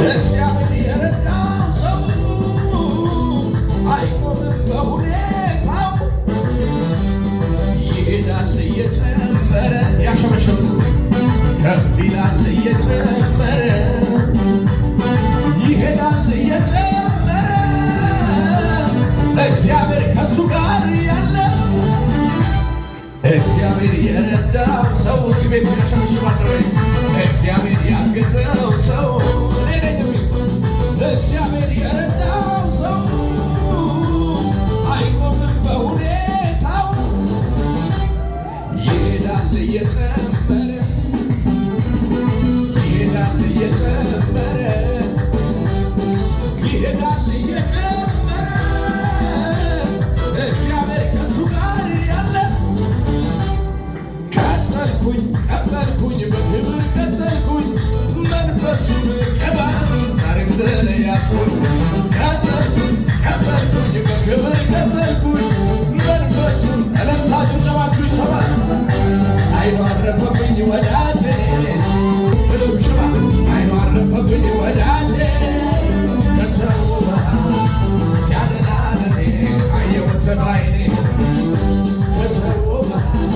እግዚአብሔር የረዳው ሰው አይቆምም በሁኔታው፣ ይሄዳል እየጨመረ፣ ያሸበሸበ ከፍ ይላል እየጨመረ፣ ይሄዳል እየጨመረ። እግዚአብሔር ከሱ ጋር ያለ፣ እግዚአብሔር የረዳው ሰው እዚህ ቤት ያሸበሽባል ወይ? እግዚአብሔር ያገዘው ሰው እኔ ነኝ የሚል፣ እግዚአብሔር የረዳው ሰው አይቆምም በሁኔታው፣ ይሄዳል እየጨመረ፣ ይሄዳል እየጨመረ፣ ይሄዳል እየጨመረ። እግዚአብሔር ከሱ ጋር ያለ። ቀጠልኩኝ፣ ቀጠልኩኝ፣ በክብር ቀጠልኩኝ፣ መንፈሱን ቅባቱን ዛሬም ስለያዝኩኝ። ቀጠልኩኝ፣ ቀጠልኩኝ፣ በክብር ቀጠልኩኝ፣ መንፈሱን። እልልታ ጭብጨባችሁ ይሰማል። አይኑ አረፈብኝ ወዳጄ፣ በሽብሽባ አይኑ አረፈብኝ ወዳጄ፣ ከሰው መሃል ሲያደላ ለኔ አየሁት ባይኔ፣ ከሰው መሃል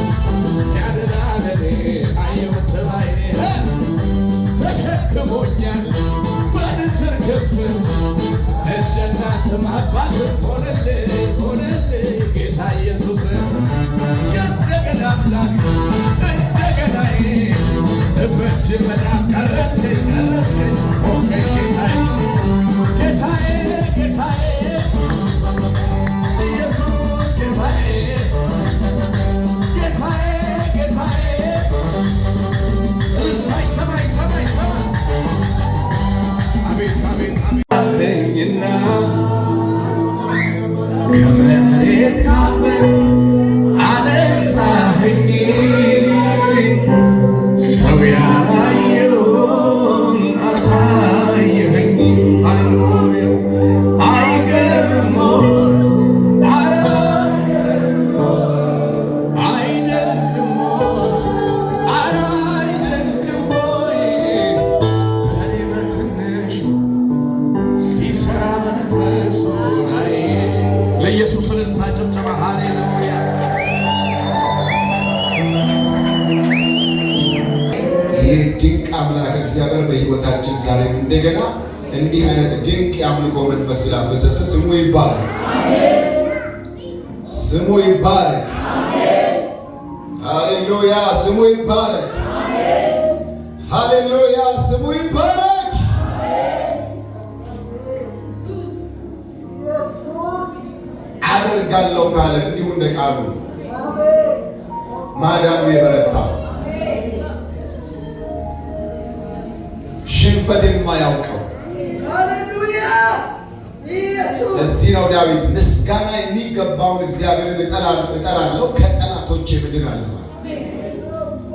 ሲያደላ ለኔ አየሁት ባይኔ። ተሸክሞኛል በንስር ክንፍ፣ እንደ እናትም አባት ሆነልኝ፣ ሆነልኝ ጌታ ኢየሱስ። እንደገና አምላክ እንደገናዬ፣ በእጅ መዳፍ ቀረስከኝ፣ ቀረስከኝ፣ ሆንከኝ ጌታዬ፣ ጌታዬ፣ ጌታዬ ኢየሱስ ጌታዬ፣ ጌታዬ፣ ጌታዬ። እልልታ ይሰማ፣ ይሰማ፣ ይሰማ። አቤት፣ አቤት፣ አቤት። ከመሬት ካፈር አነሳኸኝ፣ ሰው ያላየውን አሳየኸኝ። ሃሌሉያ! አይገርምም ወይ? ኧረ አይደንቅም ወይ? ኧረ አይደንቅም ወይ? በእኔ በትንሹ ሲሰራ መንፈሱን አይ። ለኢየሱስ እልልታ ጭብጨባ፣ ሃሌሉያ። ይህ ድንቅ አምላክ እግዚአብሔር በሕይወታችን ዛሬም እንደገና እንዲህ አይነት ድንቅ የአምልኮ መንፈስ ስላፈሰሰ ስሙ ይባረክ፣ ስሙ ይባረክ። ሃሌሉያ፣ ስሙ ይባረክ። ሃሌሉያ፣ ስሙ ይባረክ። አደርጋለሁ ካለ እንዲሁ እንደ ቃሉ ማዳኑ የበረታ፣ ሽንፈት የማያውቀው። እዚህ ነው ዳዊት ምስጋና የሚገባውን እግዚአብሔርን እጠራለሁ፣ ከጠላቶቼ እድናለሁ።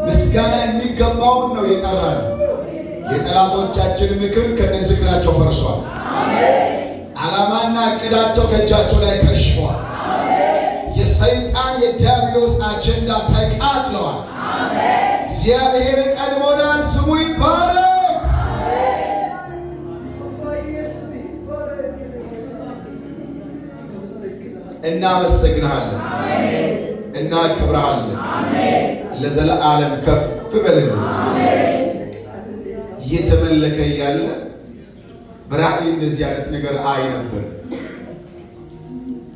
ምስጋና የሚገባውን ነው የጠራነው። የጠላቶቻችን ምክር ከነዝክራቸው ፈርሷል። ዓላማና እቅዳቸው ከእጃቸው ላይ ከሽፏል። የሰይጣን የዲያብሎስ አጀንዳ ተቃጥለዋል። እግዚአብሔር ቀድሞናል። ስሙ ይባረክ። እናመሰግንሃለን፣ እናከብርሃለን። ለዘለዓለም ከፍ በልልን። እየተመለከ እያለ በራእይ እንደዚህ አይነት ነገር አይ ነበር።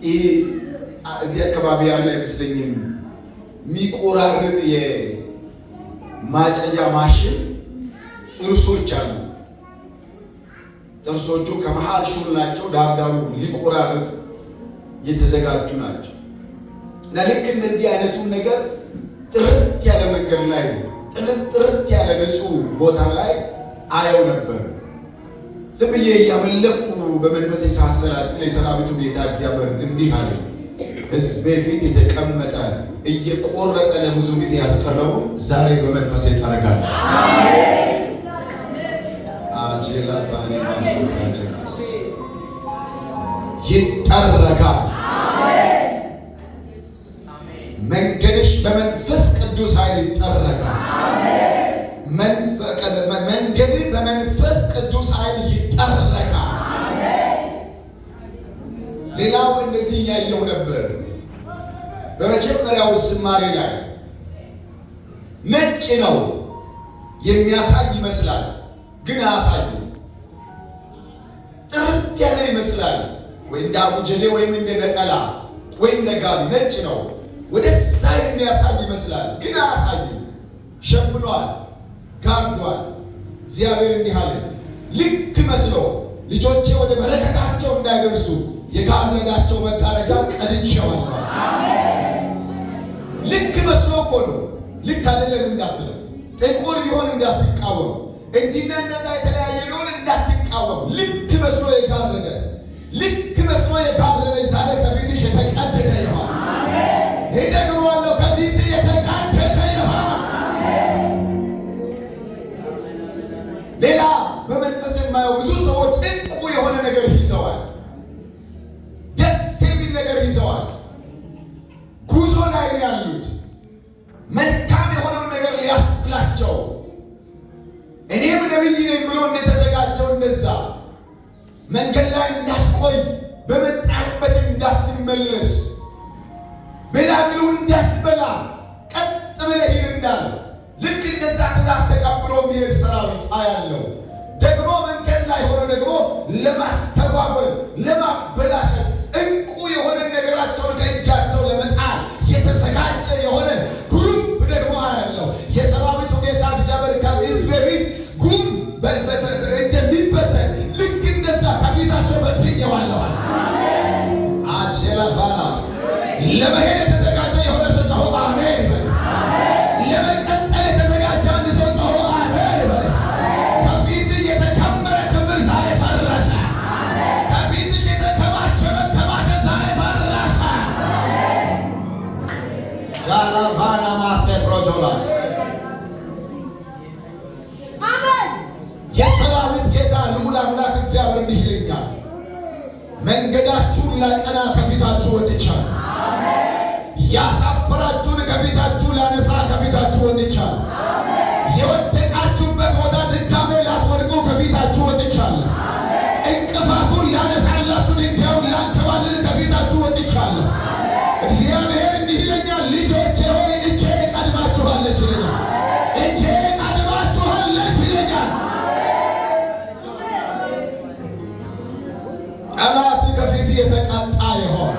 ይህ እዚህ አካባቢ ያለ አይመስለኝም። የሚቆራርጥ የማጨጃ ማሽን ጥርሶች አሉ። ጥርሶቹ ከመሃል ሹል ናቸው። ዳርዳሩ ሊቆራርጥ የተዘጋጁ ናቸው። እና ልክ እንደዚህ አይነቱን ነገር ጥርት ያለ መንገድ ላይ፣ ጥርት ያለ ንጹህ ቦታ ላይ አየው ነበር። ዝም ብዬ እያመለኩ በመንፈሴ ሳሰላስል የሰራዊቱ ጌታ እግዚአብሔር እንዲህ አለኝ፣ ሕዝቤ ፊት የተቀመጠ እየቆረጠ ለብዙ ጊዜ ያስቀረውን ዛሬ በመንፈሴ ጠርጋለሁ። አጄላ ፋኒ ማሶ ይጠረጋል። መንገድሽ በመንፈስ ቅዱስ ኃይል ይጠረጋል። መንገድህ በመንፈስ ቅዱስ ኃይል ይጠረጋል። ሌላው እንደዚህ እያየው ነበር። በመጀመሪያው ዝማሬ ላይ ነጭ ነው የሚያሳይ ይመስላል፣ ግን አያሳይም። ጥርት ያለ ይመስላል፣ ወይ እንደ አቡጀሌ ወይም እንደ ነጠላ ወይ እንደ ጋቢ ነጭ ነው። ወደዛ የሚያሳይ ይመስላል፣ ግን አያሳይም። ሸፍኗል፣ ጋርዷል። እግዚአብሔር እንዲህ አለ፣ ልክ መስሎ ልጆቼ ወደ በረከታቸው እንዳይደርሱ የጋረዳቸው መጋረጃ ቀድቼዋለሁ። ልክ መስሎ እኮ ነው። ልክ አይደለም እንዳትለው፣ ጥቁር ቢሆን እንዳትቃወም፣ እንዲና እንደዛ የተለያየ ቢሆን እንዳትቃወም። ልክ መስሎ የጋረደ፣ ልክ መስሎ የጋረደ ዛሬ ከፊትሽ የተቀደደ ይሆን። እደግመዋለሁ፣ ከፊት የተቀደደ ይሆን። ሌላ በመንፈስ የማየው ብዙ ሰዎች እንቁ የሆነ ነገር ይዘዋል። ደስ የሚል ነገር ይዘዋል። ጉዞ ላይ ነው ያሉት። መልካም የሆነውን ነገር ሊያስጥላቸው እኔም ነብይ ነኝ ብሎ እንደተዘጋጀው እንደዛ መንገድ ላይ እንዳትቆይ፣ በመጣህበት እንዳትመለስ፣ ብላ ብሎ እንዳትበላ፣ ቀጥ ብለህ ሂድ እንዳለ ልክ እንደዛ ትእዛዝ ተቀብሎ የሚሄድ ሰራዊት አያለው። ደግሞ መንገድ ላይ ሆኖ ደግሞ ለማስተጓጎል፣ ለማበላሸት፣ እንቁ የሆነ ነገራቸውን ከእጃቸው ለመጣል የተዘጋጀ የሆነ group ደግሞ አያለው። የሰራዊቱ ጌታ እግዚአብሔር ከሕዝብ በፊት ጉም እንደሚበተን ልክ እንደዛ ከፊታቸው በትኜዋለሁ። አቼላ ቫላስ ለመሄድ የተዘጋጀ የሆነ ሰው ጮሆ አሜን ይበል። ለመቀጠል የተዘጋጀ አንድ ሰው ጮሆ አሜን ይበል። ከፊት የተከመረ ክብር ዛሬ ፈረሰ። ከፊትሽ የተከማቸ መከማቸት ዛሬ ፈረሰ። ጃላቫና ማሴ ፕሮጆላስ የሰራዊት ጌታ ልዑል አምላክ እግዚአብሔር እንዲህ ይለኛል፣ መንገዳችሁን ላቀና ከፊታችሁ ወጥቻለሁ። ያሳፈራችሁን ከፊታችሁ ላነሳ ከፊታችሁ ወጥቻለሁ። የወደቃችሁበት ቦታ ድጋሜ ላትወድቁ ከፊታችሁ ወጥቻለሁ። እንቅፋቱን ላነሳላችሁ፣ ድንጋዩን ላንከባልል ከፊታችሁ ወጥቻለሁ። እግዚአብሔር እንዲህ ይለኛል፣ ልጆቼ ሆይ እጄ ቀድማችኋለች ይለኛል። እጄ ቀድማችኋለች ይለኛል። ጠላት ከፊት የተቀጣ ይሆን።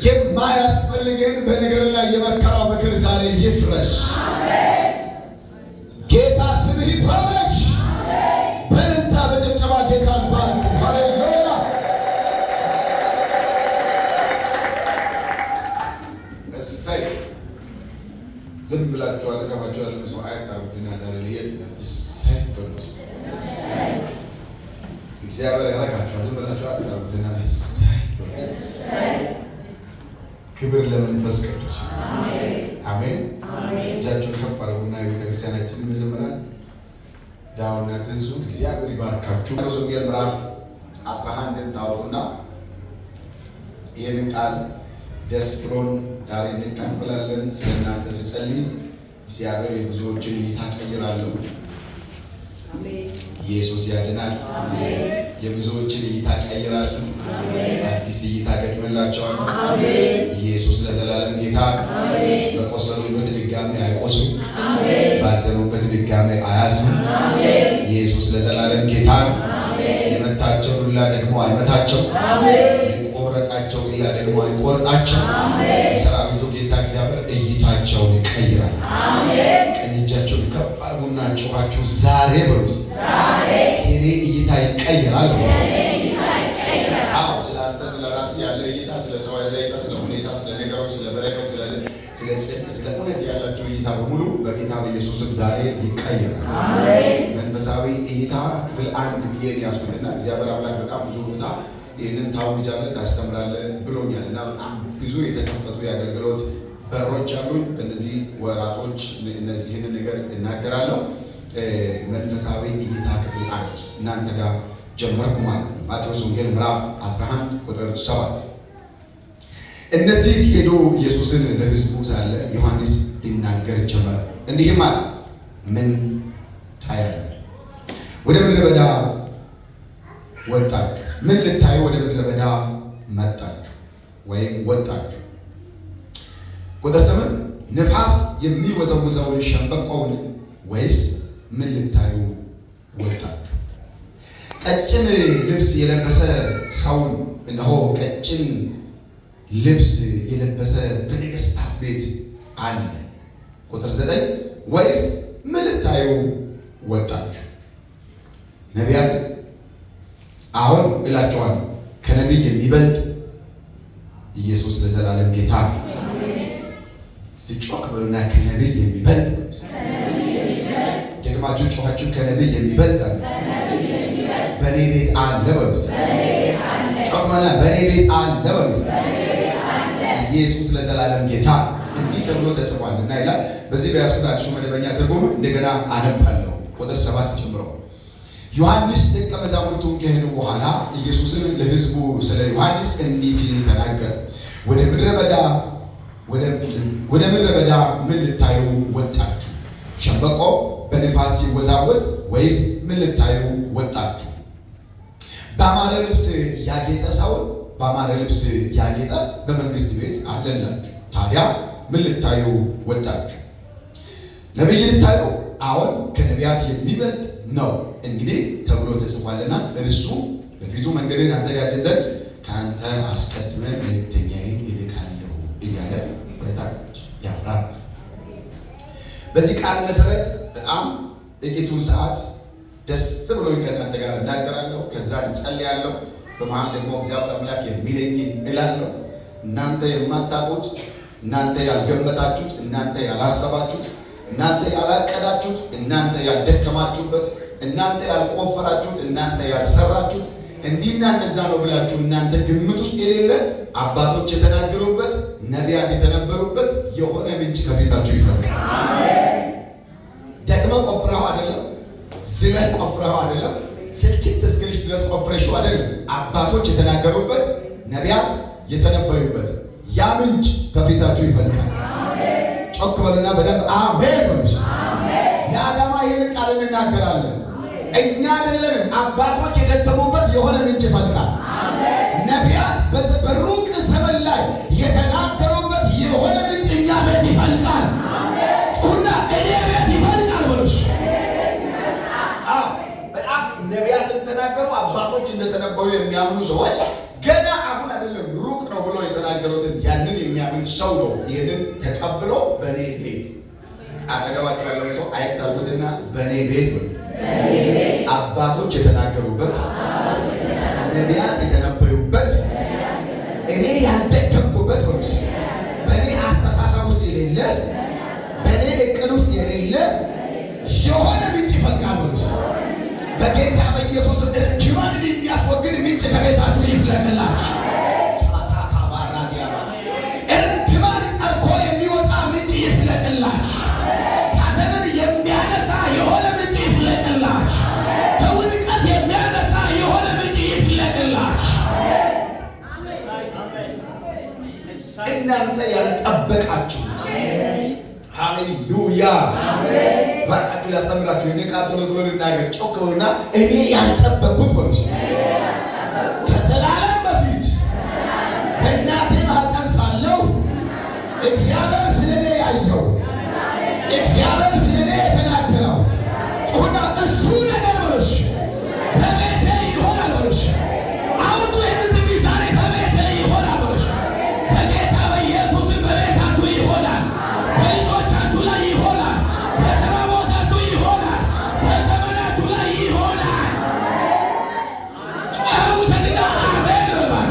የማያስፈልግህን በነገር ላይ የመከራው ምክር ዛሬ ይፍረስ። ጌታ ስምህ ይባረክ። በእልልታ በጭብጨባ ጌታን ባርኩ። ሃሌሉያ። እሰይ! ዝም ብላችሁ አጠገባችሁ ያለ ሰው አየት አድርጉትና ዛሬ ለየት ይላል። እሰይ በሉት። እግዚአብሔር ያረካችኋል። ዝም ብላችሁ አየት አድርጉትና እሰይ በሉት። ክብር ለመንፈስ ቅዱስ። አሜን። እጃችሁን ከፍ አድርጉና የቤተክርስቲያናችንን መዘምራን ዳውና ትንሱ እግዚአብሔር ይባርካችሁ። ማቴዎስ ወንጌል ምዕራፍ 11ን ታወጡና ይህንን ቃል ደስ ብሎን ዛሬ እንካፈላለን። ስለ እናንተ ስጸልይ እግዚአብሔር የብዙዎችን እይታ ቀይራለሁ። ኢየሱስ ያድናል። የብዙዎችን እይታ ቀይራለሁ። አዲስ እይታ ገጥምላቸዋለሁ። ኢየሱስ ለዘላለም ጌታ። በቆሰሉበት ድጋሜ አይቆስሉም። ባዘኑበት ድጋሜ አያዝኑም። ኢየሱስ ለዘላለም ጌታ ነው። የመታቸው ዱላ ደግሞ አይመታቸው። የቆረጣቸው ቢላ ደግሞ አይቆርጣቸው። የሰራዊቱ ጌታ እግዚአብሔር እይታቸውን ይቀይራል። ቀኝ እጃቸውን ከፍ አድርጉና ጮኻችሁ ዛሬ በሉት፣ የኔ እይታ ይቀይራል። አዎ፣ ስለ አንተ ስለ ራስህ ያለ እይታ፣ ስለ ሰው ያለ እይታ፣ ስለ ሁኔታ፣ ስለ ነገሮች፣ ስለ በረከት፣ ስለ ጽድቅ፣ ስለ እውነት ያላቸው እይታ በሙሉ በጌታ በኢየሱስም ዛሬ ይቀይራል። መንፈሳዊ እይታ ክፍል አንድ ብዬ ያስኩትና እግዚአብሔር አምላክ በጣም ብዙ ቦታ ይህንን ታውጃለህ፣ ታስተምራለህ ብሎኛል እና በጣም ብዙ የተከፈቱ የአገልግሎት በሮች አሉኝ። በእነዚህ ወራቶች እነዚህ ይህንን ነገር እናገራለሁ። መንፈሳዊ እይታ ክፍል አንድ እናንተ ጋር ጀመርኩ ማለት ነው። ማቴዎስ ወንጌል ምዕራፍ 11 ቁጥር 7። እነዚህ ሲሄዱ ኢየሱስን ለሕዝቡ ሳለ ዮሐንስ ሊናገር ጀመረ፣ እንዲህም አለ፣ ምን ታያለህ? ወደ ምድረ በዳ ወጣችሁ ምን ልታዩ ወደ ምድረ በዳ መጣችሁ ወይም ወጣችሁ? ቁጥር 8 ነፋስ የሚወዘውዘውን ሸምበቆውን ወይስ ምን ልታዩ ወጣችሁ? ቀጭን ልብስ የለበሰ ሰውን? እነሆ ቀጭን ልብስ የለበሰ በነገሥታት ቤት አለ። ቁጥር 9 ወይስ ምን ልታዩ ወጣችሁ? ነቢያት? አሁን እላችኋለሁ ከነቢይ የሚበልጥ። ኢየሱስ ለዘላለም ጌታ ነው። እስቲ ጮክ በሉና ከነቢይ የሚበልጥ። ደግማችሁ ጮኻችሁ ከነቢይ የሚበልጥ አለ በእኔ ቤት አለ በሉ። ጮክ በሉና በእኔ ቤት አለ በሉ። ኢየሱስ ለዘላለም ጌታ። እንዲህ ተብሎ ተጽፏልና ይላል። በዚህ በያዝኩት አዲሱ መደበኛ ትርጉም እንደገና አነባለሁ። ቁጥር 7 ጀምሮ። ዮሐንስ ደቀ መዛሙርቱን ከሄዱ በኋላ ኢየሱስን ለሕዝቡ ስለ ዮሐንስ እንዲህ ሲል ተናገረ። ወደ ምድረ በዳ ምን ልታዩ ወጣችሁ? ሸምበቆ በንፋስ ሲወዛወዝ? ወይስ ምን ልታዩ ወጣችሁ? በአማረ ልብስ ያጌጠ ሰውን? በአማረ ልብስ ያጌጠ በመንግስት ቤት አለላችሁ። ታዲያ ምን ልታዩ ወጣችሁ? ነቢይ ልታዩ? አዎን፣ ከነቢያት የሚበልጥ ነው። እንግዲህ ተብሎ ተጽፏልና እርሱ በፊቱ መንገድን ያዘጋጀ ዘንድ ከአንተ አስቀድሜ መልእክተኛዬን እልካለሁ እያለ ወደታች ያብራራል። በዚህ ቃል መሰረት በጣም ጥቂቱን ሰዓት ደስ ብሎኝ ከእናንተ ጋር እናገራለሁ። ከዛ እንጸልያለሁ። በመሀል ደግሞ እግዚአብሔር አምላክ የሚለኝን እላለሁ። እናንተ የማታውቁት፣ እናንተ ያልገመታችሁት፣ እናንተ ያላሰባችሁት፣ እናንተ ያላቀዳችሁት፣ እናንተ ያልደከማችሁበት፣ እናንተ ያልቆፈራችሁት፣ እናንተ ያልሰራችሁት፣ እንዲህና እንደዛ ነው ብላችሁ እናንተ ግምት ውስጥ የሌለ፣ አባቶች የተናገሩበት፣ ነቢያት የተነበዩበት የሆነ ምንጭ ከፊታችሁ ይፈልቃል። ደክመህ ቆፍረኸው አይደለም፣ ዝለህ ቆፍረኸው አይደለም፣ ስልችት እስክልሽ ድረስ ቆፍረሽው አይደለም። አባቶች የተናገሩበት፣ ነቢያት የተነበዩበት ያ ምንጭ ከፊታችሁ ይፈልቃል። ጮክ በልና በደንብ አሜን በሉ። ለአዳማ ይህንን ቃል እንናገራለን። እኛ አይደለንም፣ አባቶች የደከሙበት የሆነ ምንጭ ይፈልቃል። ነቢያት በሩቅ ዘመን ላይ የተናገሩበት የሆነ ምንጭ እኛ ቤት ይፈልቃል። ጩሁና እኔ ቤት ይፈልቃል በሉሽ። አዎ፣ በጣም ነቢያት እንደተናገሩ፣ አባቶች እንደተነበዩ የሚያምኑ ሰዎች፣ ገና አሁን አይደለም ሩቅ ነው ብሎ የተናገሩትን ያንን የሚያምን ሰው ነው ይህንን ተቀብሎ በእኔ ቤት። አጠገባቸው ያለውን ሰው አየት አድርጉትና በእኔ ቤት በሉ። አባቶች የተናገሩበት፣ ነቢያት የተነበዩበት፣ እኔ ያልደከምኩበት በሉ፣ በእኔ አስተሳሰብ ውስጥ የሌለ፣ በእኔ እቅድ ውስጥ የሌለ የሆነ ምንጭ ይፈልቃል በሉ። በጌታ በኢየሱስ እርግማንን የሚያስወግድ ምንጭ ከቤታችሁ ይፍለቅላችሁ። እርግማን ጠርጎ የሚወጣ ምንጭ ይፍለቅላችሁ። ሐዘንን የሚያነሳ የሆነ ምንጭ ይፍለቅላችሁ። ከውድቀት የሚያነሳ የሆነ ምንጭ ይፍለቅላችሁ። እናንተ ያልጠበቃችሁት። ሃሌሉያ! ባካችሁ ሊያስተምራችሁ የኔ ቃል ቶሎ ቶሎ ልናገር። ጮክ በሉና እኔ ያልጠበቅኩት በሉ። ከዘላለም በፊት በእናቴ ማህፀን ሳለሁ እግዚአብሔር ስለኔ ያየው፣ እግዚአብሔር ስለኔ የተናገረው፣ ጩሁና እሱ ነገር በሉሽ በቤቴ ይሆናል በሉሽ። አውጡ ይህንን ትንቢት ዛሬ በቤቴ ይሆናል በሉሽ። በጌታ በኢየሱስም በቤታችሁ ይሆናል። በልጆቻችሁ ላይ ይሆናል። በስራ ቦታችሁ ይሆናል። በዘመናችሁ ላይ ይሆናል። ጮኸው ውሰድና አሜን በል።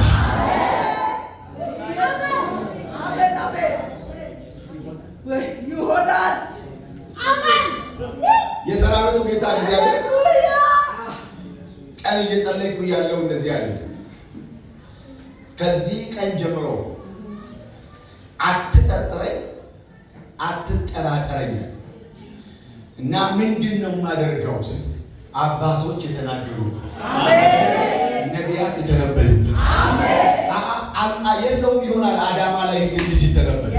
አሜን አሜን። ይሆናል። የሰራዊቱ ጌታ እግዚአብሔር ቀን እየጸለይኩ ያለው እንደዚህ አለ። ከዚህ ቀን ጀምሮ አትጠርጥረኝ፣ አትጠራጠረኝ። እና ምንድን ነው የማደርገው ስል አባቶች የተናገሩበት፣ ነቢያት የተነበዩበት የለውም ይሆናል። አዳማ ላይ እንግዲህ ሲተነበይ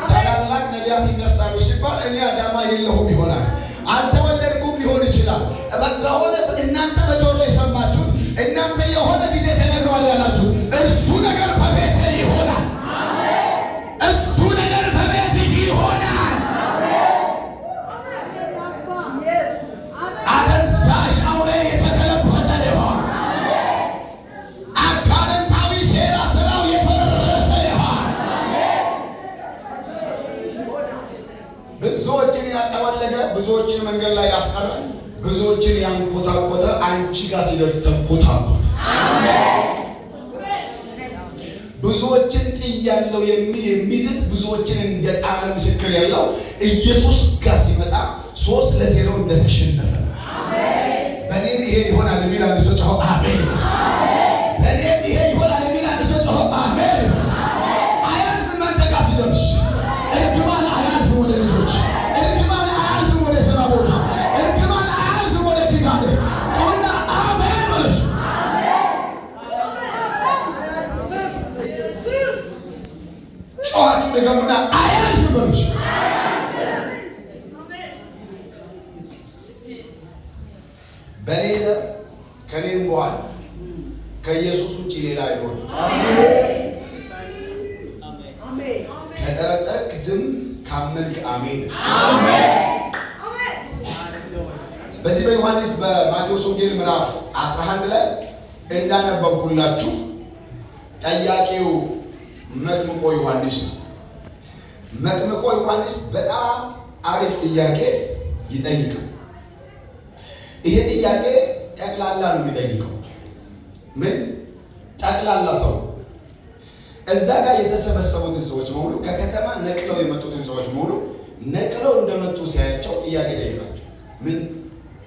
ታላላቅ ነቢያት ይነሳሉ ሲባል እኔ አዳማ የለሁም ይሆናል። አልተወለድኩም ሊሆን ይችላል። በሆነ እናንተ በጆሮ የሰማችሁት፣ እናንተ የሆነ ጊዜ ብዙዎችን ያንኮታኮተ አንቺ ጋር ሲደርስ ተንኮታኮተ። ብዙዎችን ጥያለው የሚል የሚዝት ብዙዎችን እንደጣለ ምስክር ያለው ኢየሱስ ጋር ሲመጣ 3-0 እንደተሸነፈ። በእኔም ይሄ ይሆናል የሚል አንድ ሰው ጮሆ አሜን። በእኔም ይሄ ይሆናል የሚል አንድ ሰው ጮሆ አሜን። አያልፍም። አንተ ጋር ሲደርስ እርግማን አያልፍም ወደ ልጆች፣ እርግማን አያልፍም ወደ ስራ ቦታ፣ እርግማን አያልፍም ወደ ትዳር። ጮና አሜን በለሱ። ጮኻችሁ ደገሙና አያልፍም በሉሽ። በእኔ ዘር ከእኔም በኋላ ከኢየሱስ ውጭ ሌላ አይኖርም። ከጠረጠርክ ዝም፣ ካመንክ አሜን። በዚህ በዮሐንስ በማቴዎስ ወንጌል ምዕራፍ 11 ላይ እንዳነበብኩላችሁ ጠያቂው መጥምቆ ዮሐንስ ነው። መጥምቆ ዮሐንስ በጣም አሪፍ ጥያቄ ይጠይቃል። ይሄ ጥያቄ ጠቅላላ ነው የሚጠይቀው። ምን ጠቅላላ ሰው እዛ ጋር የተሰበሰቡትን ሰዎች በሙሉ፣ ከከተማ ነቅለው የመጡትን ሰዎች በሙሉ ነቅለው እንደመጡ ሲያያቸው ጥያቄ ጠይቃቸው። ምን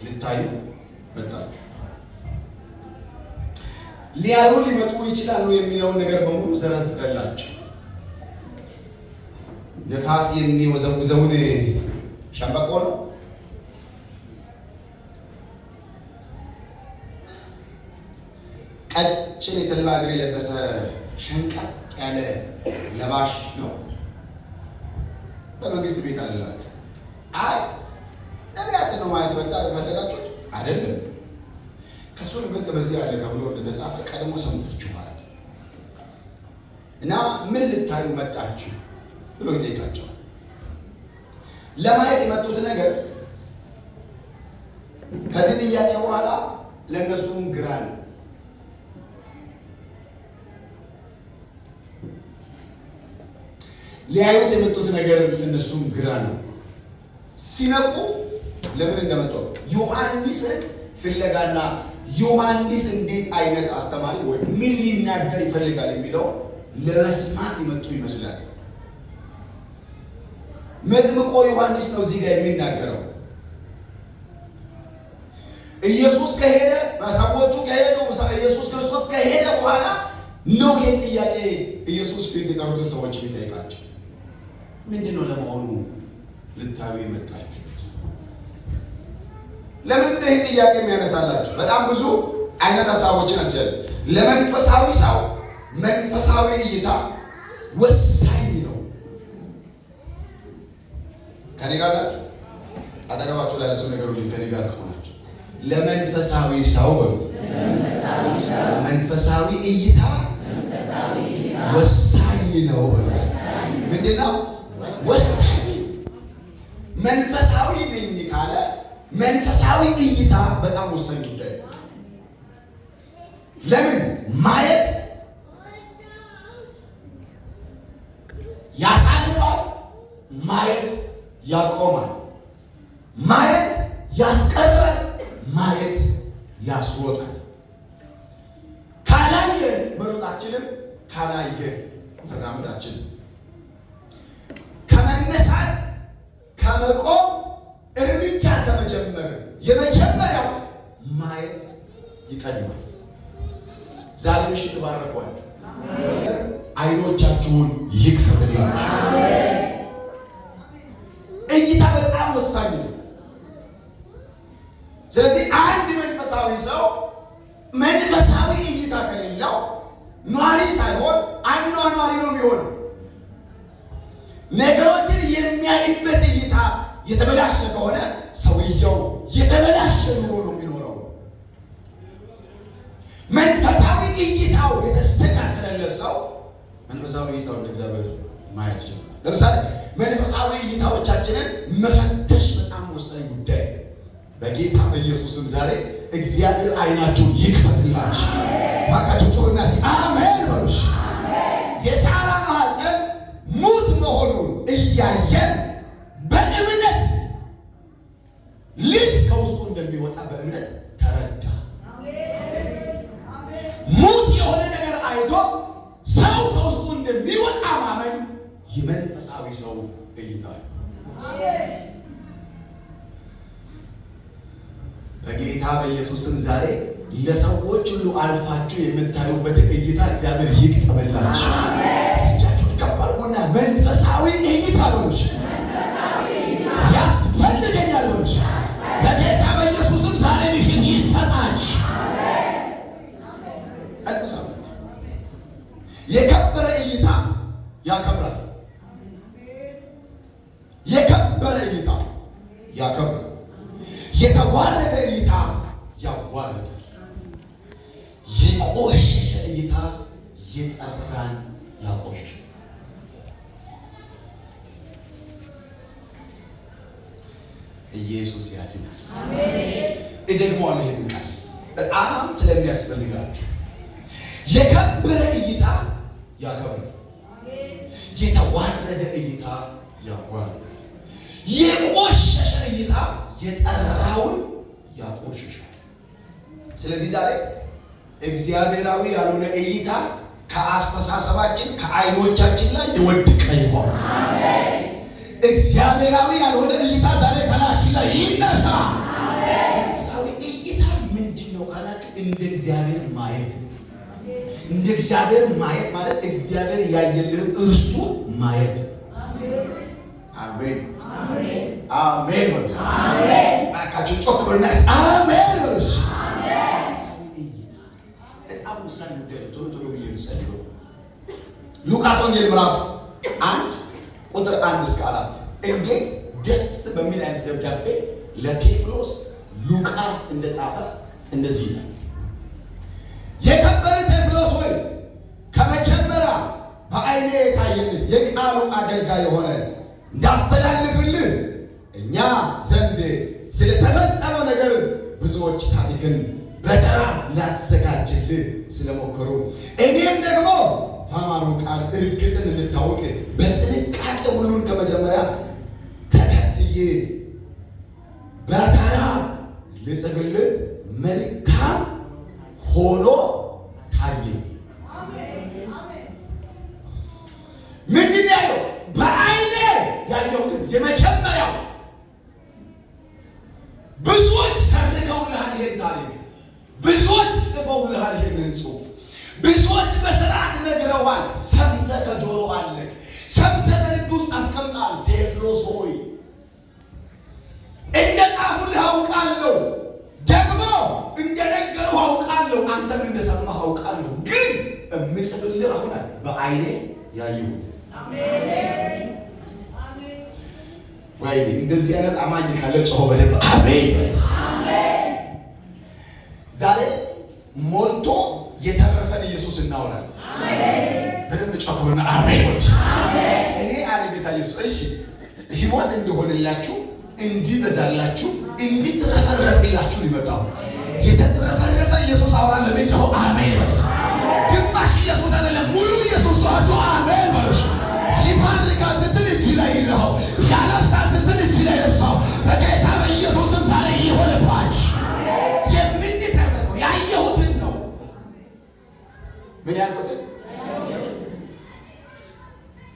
ልታዩ መጣችሁ? ሊያዩ ሊመጡ ይችላሉ የሚለውን ነገር በሙሉ ዘረዝረላቸው። ንፋስ የሚወዘውዘውን ሸምበቆ ነው። ቀጭን የተልባ እግር የለበሰ ሸንቀጥ ያለ ለባሽ ነው። በመንግስት ቤት አለላችሁ። አይ ነቢያትን ነው ማየት በቃ የፈለጋችሁት አይደለም። ከሱ ይበልጥ በዚህ አለ ተብሎ እንደተጻፈ ቀድሞ ሰምታችኋል። እና ምን ልታዩ መጣችሁ ብሎ ይጠይቃቸዋል። ለማየት የመጡት ነገር ከዚህ ጥያቄ በኋላ ለእነሱም ግራ ነው። ሊያዩት የመጡት ነገር ለእነሱም ግራ ነው። ሲነቁ ለምን እንደመጡ ዮሐንስን ፍለጋና ዮሐንስ እንዴት አይነት አስተማሪ ወይ ምን ሊናገር ይፈልጋል የሚለውን ለመስማት የመጡ ይመስላል። መጥምቆ ዮሐንስ ነው እዚህ ጋር የሚናገረው። ኢየሱስ ከሄደ፣ ሰዎቹ ከሄዱ፣ ኢየሱስ ክርስቶስ ከሄደ በኋላ ነው ይሄን ጥያቄ ኢየሱስ ፊት የቀሩትን ሰዎች የሚጠይቃቸው። ምንድን ነው ለመሆኑ ልታዩ የመጣችሁት? ለምንድን ነው ይህን ጥያቄ የሚያነሳላችሁ? በጣም ብዙ አይነት ሀሳቦችን አስያለ። ለመንፈሳዊ ሰው መንፈሳዊ እይታ ወሳኝ ነው። ከኔ ጋር ናችሁ? አጠገባችሁ ላለ ሰው ነገሩ ከኔ ጋር ከሆናችሁ ለመንፈሳዊ ሰው በሉት፣ መንፈሳዊ እይታ ወሳኝ ነው በሉት። ምንድን ነው ወሳኝ? መንፈሳዊ ነኝ ካለ መንፈሳዊ እይታ በጣም ወሳኝ ጉዳይ ነው። ለምን ማየት ያሳልፋል፣ ማየት ያቆማል፣ ማየት ያስቀራል፣ ማየት ያስሮጣል። ካላየ መሮጥ አትችልም። ካላየ መራመድ አትችልም። ከመነሳት ከመቆም እርምጃ ከመጀመር የመጀመሪያው ማየት ይቀድማል። ዛሬ ምሽት ባረኳል። አይኖቻችሁን ይክፈትላችሁ። እይታ በጣም ወሳኝ ነው። ስለዚህ አንድ መንፈሳዊ ሰው መንፈሳዊ እይታ ከሌለው ኗሪ ሳይሆን አኗኗሪ ነው የሚሆነው። ነገሮችን የሚያይበት እይታ የተበላሸ ከሆነ ሰውየው የተበላሸ ኑሮ ነው የሚኖረው። መንፈሳዊ እይታው የተስተካከለለት ሰው መንፈሳዊ እይታው እንደ እግዚአብሔር ማየት ይችላል። ለምሳሌ መንፈሳዊ እይታዎቻችንን መፈተሽ በጣም ወሳኝ ጉዳይ ነው። በጌታ በኢየሱስም ዛሬ እግዚአብሔር አይናችሁን ይክፈትላችሁ። ባካችሁ ጩኹና እስኪ አሜን በሉሽ። የሳራ ማህፀን ሙት መሆኑን እያየን በእምነት ልጅ ከውስጡ እንደሚወጣ በእምነት ተረዳ። ሙት የሆነ ነገር አይቶ ሰው ከውስጡ እንደሚወጣ ማመን የመንፈሳዊ ሰው እይታ ነው። በጌታ በኢየሱስ ስም ዛሬ ለሰዎች ሁሉ አልፋችሁ የምታዩበትን እይታ እግዚአብሔር ይግጠምላችሁ። እጃችሁን ከፍ አድርጉና መንፈሳዊ እይታ በሉሽ ያስፈልገኛል በሉሽ። በጌታ በኢየሱስም ዛሬ ምሽት ይሰጣች። መንፈሳዊ የከበረ እይታ ያከብራል። የከበረ እይታ ያከብራል። የተዋረደ እይታ ያዋርዳል። የቆሸሸ እይታ የጠራን ያቆሸሻል። ኢየሱስ ያድናል። እደግመዋለሁ ይሄንን ቃል በጣም ስለሚያስፈልጋችሁ። የከበረ እይታ ያከብራል። የተዋረደ እይታ ያዋርዳል። የቆሸሸ እይታ የጠራውን ያቆሽሻል። ስለዚህ ዛሬ እግዚአብሔራዊ ያልሆነ እይታ ከአስተሳሰባችን ከዓይኖቻችን ላይ የወደቀ ይሆን። እግዚአብሔራዊ ያልሆነ እይታ ዛሬ ከላያችን ላይ ይነሳ። መንፈሳዊ እይታ ምንድን ነው ካላችሁ፣ እንደ እግዚአብሔር ማየት ነው። እንደ እግዚአብሔር ማየት ማለት እግዚአብሔር ያየልህ እርሱ ማየት ነው። አሜን አሜን በሉስ። እባካችሁ ጮክ በሉና አሜን በሉስ። እይታ በጣም ወሳኝ ጉዳይ ነው። ቶሎ ቶሎ ብዬ የምጸልየው ሉቃስ ወንጌል ምዕራፍ 1 ቁጥር 1 እስከ 4 እንዴት ደስ በሚል አይነት ደብዳቤ ለቴዎፍሎስ ሉቃስ እንደጻፈ እንደዚህ ይላል። የከበረ ቴዎፍሎስ ሆይ፣ ከመጀመሪያ በዓይኔ የታየልህ የቃሉ አገልጋይ የሆነ እንዳስተላልፍልህ እኛ ዘንድ ስለተፈጸመው ነገር ብዙዎች ታሪክን በተራ ላዘጋጅልህ ስለሞከሩ፣ እኔም ደግሞ ታማኙ ቃል እርግጥን እንድታውቅ በጥንቃቄ ሁሉን ከመጀመሪያ ተከትዬ በተራ ልጽፍልህ መልካም ሆኖ ታየኝ። ምንድን ነው ያየው? በዓይኔ ያየሁትን የመጀመሪያው። ብዙዎች ተርከውልሃል ይሄን ታሪክ፣ ብዙዎች ጽፈውልሃል ይሄንን ጽሑፍ፣ ብዙዎች በስርዓት ነግረውሃል። ሰምተህ ከጆሮ አለክ፣ ሰምተህ በልብ ውስጥ አስቀምጣል። ቴዎፍሎስ ሆይ፣ እንደ ጻፉልህ አውቃለሁ፣ ደግሞ እንደነገሩ አውቃለሁ፣ አንተም እንደሰማህ አውቃለሁ። ግን እምጽፍልህ አሁን በዓይኔ ያየሁት። ወይኔ፣ እንደዚህ አይነት አማኝ ካለ ጮሆ በደንብ አሜን። ዛሬ ሞልቶ የተረፈን ኢየሱስ እናወራለን። በደንብ ጮህ በሉና አሜን በሉ። እኔ አለ ጌታ ኢየሱስ፣ እሺ ህይወት እንደሆንላችሁ፣ እንዲበዛላችሁ፣ እንዲትረፈረፍላችሁ ሊመጣው የተትረፈረፈ ኢየሱስ አውራን ለሚጮኸው አሜን በሉ። ግማሽ ኢየሱስ አይደለም፣ ሙሉ ኢየሱስ ጮኻችሁ አሜን በሉ። ይባርካል ስትል እጅ ላይ ይዘኸው፣ ያለብሳል ስትል እጅ ላይ ለብሰው፣ በጌታ በኢየሱስም ዛሬ ይሆንባችሁ። የምንተርከው ያየሁትን ነው። ምን ያልኩትን?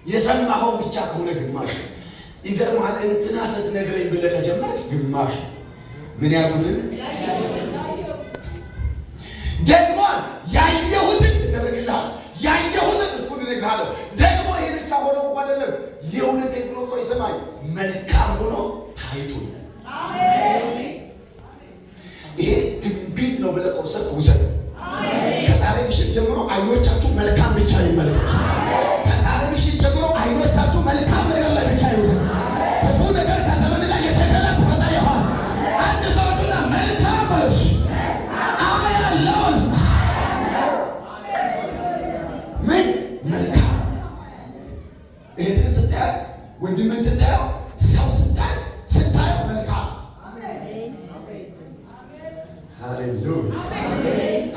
የሰማኸውን ብቻ ከሆነ ግማሽ። ይገርምሃል። እንትና ስትነግረኝ ብለህ ከጀመርክ ግማሽ። ምን ያልኩትን? ደግሞ ያየሁትን እተርክልሃል። ያየሁትን እሱን እነግርሃለሁ። ደግሞ ይሄ ብቻ ሆኖ እኮ አይደለም። የእውነት ቴዎፍሎስ ስማኝ፣ መልካም ሆኖ ታይቶኛል። ይሄ ትንቢት ነው ብለህ ከወሰድክ ውሰድ። ከዛሬ ምሽት ጀምሮ አይኖቻችሁ መልካም ብቻ ይመልከቱ። ከዛሬ ምሽት ጀምሮ አይኖቻችሁ መልካም ነገር ላይ ብቻ ይውደቅ። ክፉ ነገር ከዘመን ላይ የተገለበጠ ይሆን። አንድ ሰው ጩና መልካም በሉሽ። አያለው ምን መልካም። እህትን ስታያት፣ ወንድምን ስታየው፣ ሰው ስታይ ስታየው መልካም። ሃሌሉያ!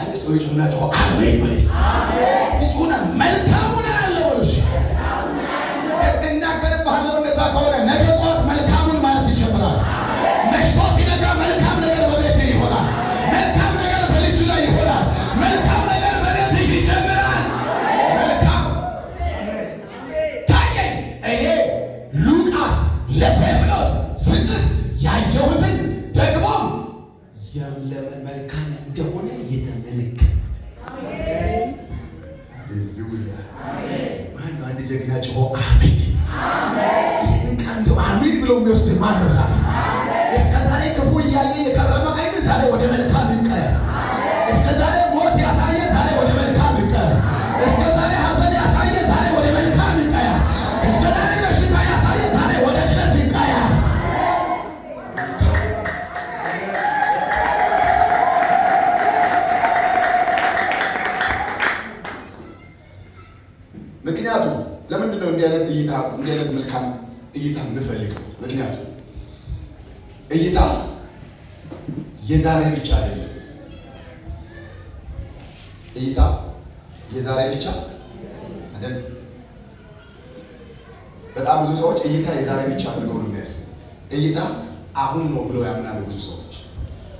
አንድ ሰው ጩና ጮሆ አሜን በለሽ። እስቲ ጩና መልካሙን አያለው በሉሽ። እናገርብሃለሁ። እንደዛ ከሆነ ነገ ጠዋት መልካሙን ማየት ይጀምራል። መሽቶ ሲነጋ መልካም ነገር በቤት ይሆናል። ለመልካም እንደሆነ የተመለከትኩት። ሃሌሉያ! ማነው አንድ ጀግና ጮሆ አሜን? ይህንን ቃል እንደው አሜን ብሎ የሚወስድ ማነው ዛሬ? እስከ ዛሬ ክፉ እያየ የከረመ አይን ዛሬ ወደ መልካም ይቀየር። እስከ ዛሬ ሞት ያሳየ ዛሬ ወደ መልካም ይቀየር። እስከ ዛሬ ሐዘን ያሳየ ዛሬ ወደ መልካም ይቀየር። እስከ ዛሬ በሽታ ያሳየ ዛሬ ወደ ድነት ይቀየር። ምክንያቱም ለምንድን ነው እንዲህ አይነት እይታ፣ እንዲህ አይነት መልካም እይታ የምፈልገው? ምክንያቱም እይታ የዛሬ ብቻ አይደለም። እይታ የዛሬ ብቻ አይደለም። በጣም ብዙ ሰዎች እይታ የዛሬ ብቻ አድርገው ነው የሚያስቡት። እይታ አሁን ነው ብለው ያምናሉ ብዙ ሰዎች።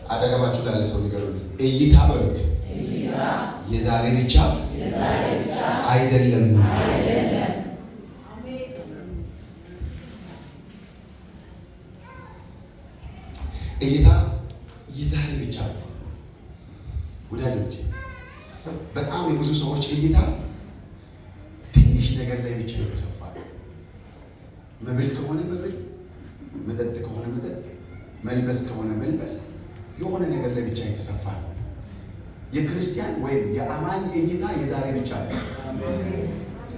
አጠገባችሁ ላለ ሰው ንገሩልኝ፣ እይታ በሉት የዛሬ ብቻ አይደለም። እይታ የዛሬ ብቻ ነው። ወዳጆች፣ በጣም የብዙ ሰዎች እይታ ትንሽ ነገር ላይ ብቻ የተሰፋ ነው። መብል ከሆነ መብል፣ መጠጥ ከሆነ መጠጥ፣ መልበስ ከሆነ መልበስ፣ የሆነ ነገር ላይ ብቻ የተሰፋ ነው። የክርስቲያን ወይም የአማኝ እይታ የዛሬ ብቻ ነው።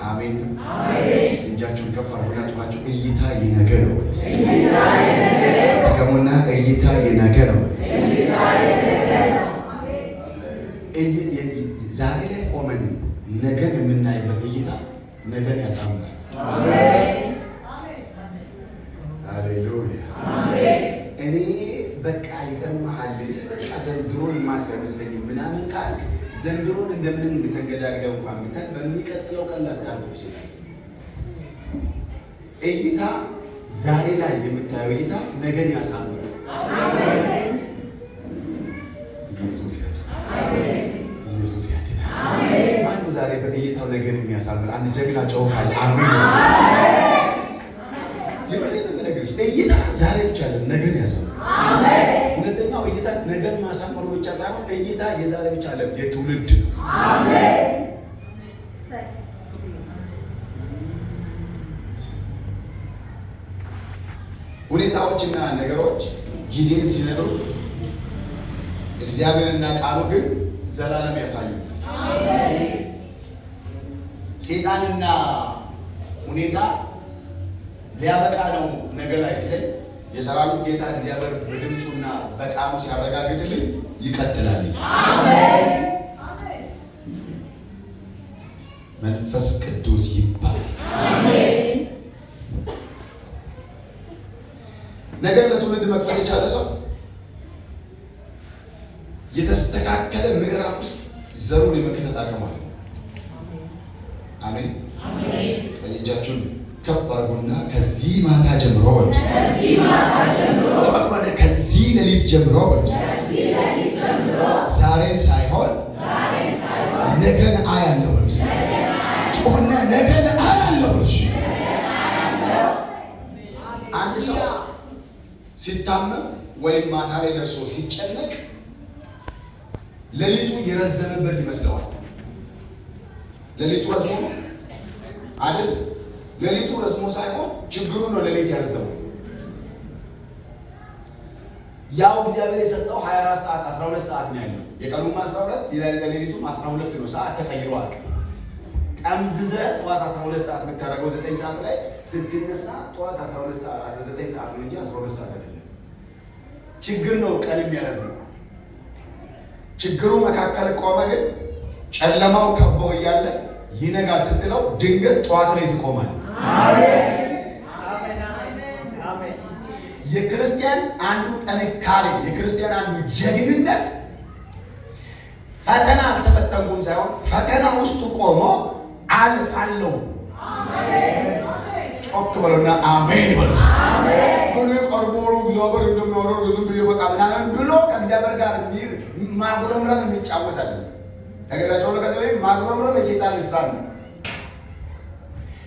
አሜን። እጃችሁን ከፍ አድርጉና ጮኻችሁ እይታ የነገ ነው። ድገሙና እይታ የነገ ነው። ዛሬ ላይ ቆመን ነገን የምናይበት እይታ ነገን ያሳምራል። ሃሌሉያ። እኔ በቃ ይገርምሃል፣ በቃ ዘንድሮን የማልፍ አይመስለኝም ምናምን ካልክ ዘንድሮን እንደምንም ብተንገዳግደው እንኳን ብታይ በሚቀጥለው ቀን ላታልፍ ትችላለህ። እይታ ዛሬ ላይ የምታየው እይታ ነገን ያሳምራል። ኢየሱስ ያድናል። ኢየሱስ ያድናል። ማነው ዛሬ በእይታው ነገን የሚያሳምር? አንድ ጀግና ጮኻል። አሜን። የምሬን ነው የምነግርሽ። እይታ ዛሬ ብቻ አይደለም፣ ነገን ያሳምራል። ሁለተኛው እይታ ነገን ማሳመሩ ብቻ ሳይሆን እይታ የዛሬ ብቻ አይደለም፣ የትውልድ ነው። ሁኔታዎችና ነገሮች ጊዜን ሲነግሩ እግዚአብሔርና ቃሉ ግን ዘላለም ያሳዩናል። ሴጣንና ሁኔታ ሊያበቃ ነው ነገ ላይ ሲለኝ የሰራዊት ጌታ እግዚአብሔር በድምፁና በቃሉ ሲያረጋግጥልኝ ይቀጥላል። መንፈስ ቅዱስ ይባላል። ነገር ለትውልድ መክፈት የቻለ ሰው የተስተካከለ ምዕራፍ ውስጥ ዘሩን የመክተት አቅም አለው። አሜን። ቀኝ እጃችሁን ከፍ አድርጉና ከዚህ ማታ ጀምሮ በሉ፣ ከዚህ ሌሊት ጀምሮ በሉ፣ ዛሬን ሳይሆን ነገን አያለሁ በሉ። ጮህና ነገን አያለሁ በሉ። አንድ ሰው ሲታመም ወይም ማታ ላይ ደርሶ ሲጨነቅ ሌሊቱ የረዘመበት ይመስለዋል። ሌሊቱ ረዝሞ ነው አይደል? ሌሊቱ ረዝሞ ሳይሆን ችግሩ ነው ሌሊት ያረዘመው። ያው እግዚአብሔር የሰጠው 24 ሰዓት 12 ሰዓት ነው ያለው። የቀኑም 12 የሌሊቱም 12 ነው። ሰዓት ተቀይሮ አያውቅም። ጠምዝዘህ ጠዋት 12 ሰዓት የምታደርገው 9 ሰዓት ላይ ስትነሳ ጠዋት 12 ሰዓት 19 ሰዓት ነው እንጂ 12 ሰዓት አይደለም። ችግር ነው ቀን የሚያረዝመው። ችግሩ መካከል ቆመ፣ ግን ጨለማው ከቦ እያለ ይነጋል ስትለው ድንገት ጠዋት ላይ ትቆማለህ። የክርስቲያን አንዱ ጥንካሬ፣ የክርስቲያን አንዱ ጀግንነት ፈተና አልተፈተንኩም ሳይሆን ፈተና ውስጥ ቆሞ አልፋለሁ። ጮክ በሉና አሜን በሉ። እኔ ቀርቦ ነው እግዚአብሔር እንደሚያደርግ ዝም ብዬ በቃ ምናምን ብሎ ከእግዚአብሔር ጋር ማጉረምረም የሚጫወት አይደለም። ነገራቸው ከዚህ በፊት ማጉረምረም የሰይጣን ልሳን ነው።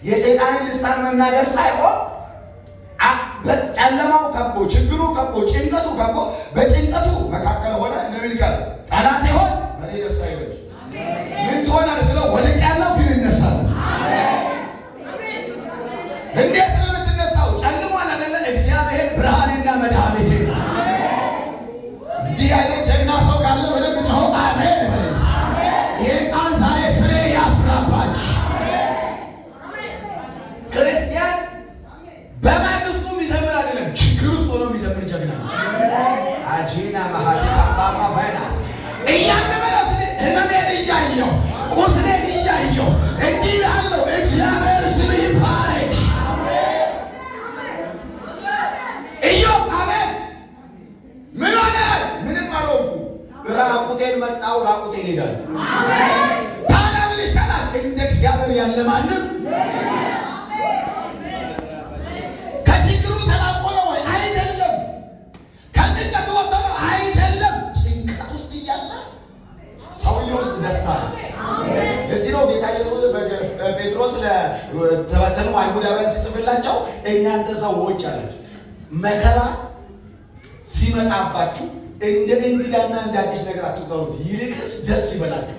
የሰይጣንን ልሳን መናገር ሳይሆን ጨለማው ከቦ፣ ችግሩ ከቦ፣ ጭንቀቱ ከቦ፣ በጭንቀቱ መካከል ሆነ ለሚልካት ጠላቴ ሆይ በእኔ ደስ አይበልህ። ምን ትሆናለህ ስለው ወድቄያለሁ ግን እነሳለሁ። እንዴት ነው የምትነሳው? ጨልሟል አይደለ? እግዚአብሔር ብርሃኔና መድኃኒቴ ነው። እንዲህ አይነት ጀግና ሰው ካለ በደንብ ጮሆ አሜን በለኝ። ይሄ ቃል ዛሬ ፍሬ ያፍራባችሁ። ክርስቲያን በማግስቱ የሚዘምር አይደለም፣ ችግር ውስጥ ሆኖ የሚዘምር ጀግና ነው። አጂና መሀቲ ካምባራ ፋይናንስ እያመመ ነው ስል ህመሜን እያየሁ ቁስሌን እያየሁ እንዲህ እላለሁ፣ እግዚአብሔር ስም ይባረክ። ኢዮብ አቤት ምን ሆነ? ምንም አልሆንኩም። ራቁቴን መጣሁ፣ ራቁቴን እሄዳለሁ። ታዲያ ምን ይሻላል? እንደ እግዚአብሔር ያለ ማንም። ከችግሩ ተላቆ ነው ወይ? አይደለም። ከጭንቀቱ ወጥቶ ነው? አይደለም። ጭንቀት ውስጥ እያለ ሰውዬ ውስጥ ደስታ ነው። ለዚህ ነው ጌታ ኢየሱስ ጴጥሮስ ለተበተኑ አይሁዳውያን ሲጽፍላቸው እናንተ ሰዎች አላቸው መከራ ሲመጣባችሁ እንደ እንግዳና እንደ አዲስ ነገር አትቁጠሩት፣ ይልቅስ ደስ ይበላችሁ።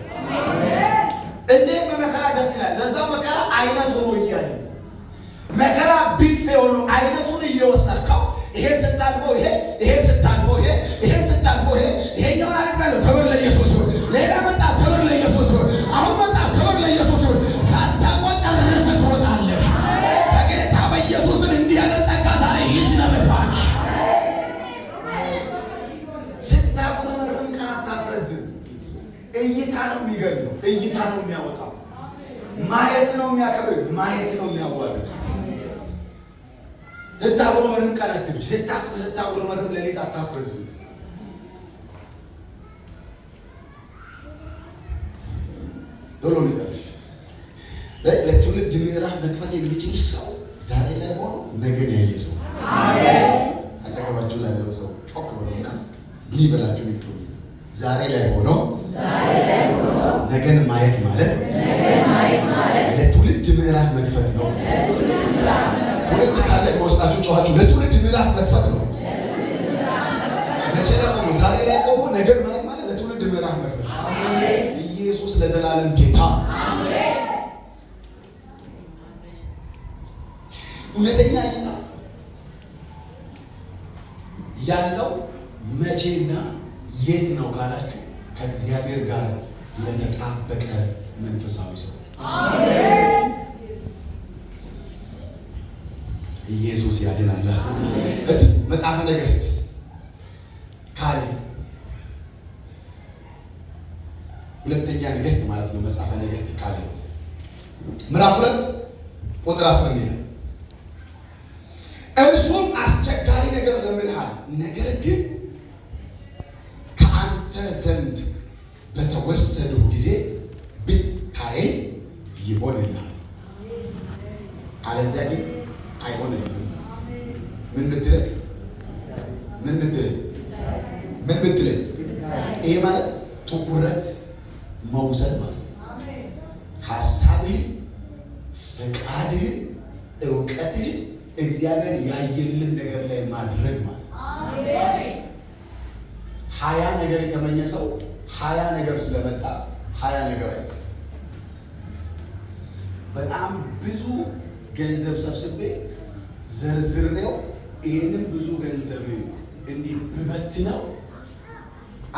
እንዴት በመከራ ደስ ይላል? ለዛው መከራ አይነት ሆኖ እያለ፣ መከራ ቢፌ ሆኖ አይነቱን እየወሰድከው ይሄን ስታልፈው ይሄ፣ ይሄን ስታልፈው ይሄ፣ ይሄን ስታልፈው ይሄ፣ ይሄኛውን አልፌያለሁ፣ ክብር ለኢየሱስ ይሁን። ሌላ መጣ፣ ክብር ለኢየሱስ ይሁን። አሁን መጣ፣ ክብር ለኢየሱስ ይሁን። ሳታውቀው ጨርሰህ ትወጣለህ። በጌታ በኢየሱስም እንዲህ ያለ ጸጋ ዛሬ ይዝነብባችሁ። ስታጉረመርም ቀን አታስረዝም። እይታ ነው የሚገለው፣ እይታ ነው የሚያወጣው። ማየት ነው የሚያከብር፣ ማየት ነው የሚያዋርድ። ስታጉረመርም ቀን አትፍጅ። ስታጉረመርም ሌሊት አታስረዝም። ቶሎ ንገርሽ። ለትውልድ ምዕራፍ መክፈት የሚችል ሰው ዛሬ ላይ ሆኖ ነገን ያየ ሰው። አጠገባችሁ ላለው ሰው ጮክ በሉና ሊበላችሁ ንግሩ። ዛሬ ላይ ሆኖ ነገን ማየት ማለት ለትውልድ ምዕራፍ መክፈት ነው። ትውልድ ካለ በውስጣችሁ ጮኻችሁ ለትውልድ ምዕራፍ መክፈት ነው። መቼ ላይ ቆሞ? ዛሬ ላይ ቆሞ ነገን ማየት ማለት ለትውልድ ምዕራፍ መክፈት ነው። ኢየሱስ ለዘላለም ጌታ። እውነተኛ እይታ ያለው መቼና የት ነው ካላችሁ ከእግዚአብሔር ጋር ለተጣበቀ መንፈሳዊ ሰው። ኢየሱስ ያድናል። እስቲ መጽሐፈ ነገሥት ካሌ፣ ሁለተኛ ነገሥት ማለት ነው። መጽሐፈ ነገሥት ካሌ ምዕራፍ 2 ቁጥር 10 ይላል። እርሱም አስቸጋሪ ነገር ለምንሃል፣ ነገር ግን ከአንተ ዘንድ በተወሰድሁ ጊዜ ብታየኝ ይሆንልሃል፣ አለዚያ ግን አይሆንልህም። ምን ብትለኝ? ምን ብትለኝ? ምን ብትለኝ? ይሄ ማለት ትኩረት መውሰድ ማለት ነው። ሀሳብህን፣ ፈቃድህን፣ እውቀትህን እግዚአብሔር ያየልህ ነገር ላይ ማድረግ ማለት ነው። 20 ነገር የተመኘ ሰው 20 ነገር ስለመጣ 20 ነገር አይዝም። በጣም ብዙ ገንዘብ ሰብስቤ ዘርዝሬው ይህንን ብዙ ገንዘብ እንዲህ ብበትነው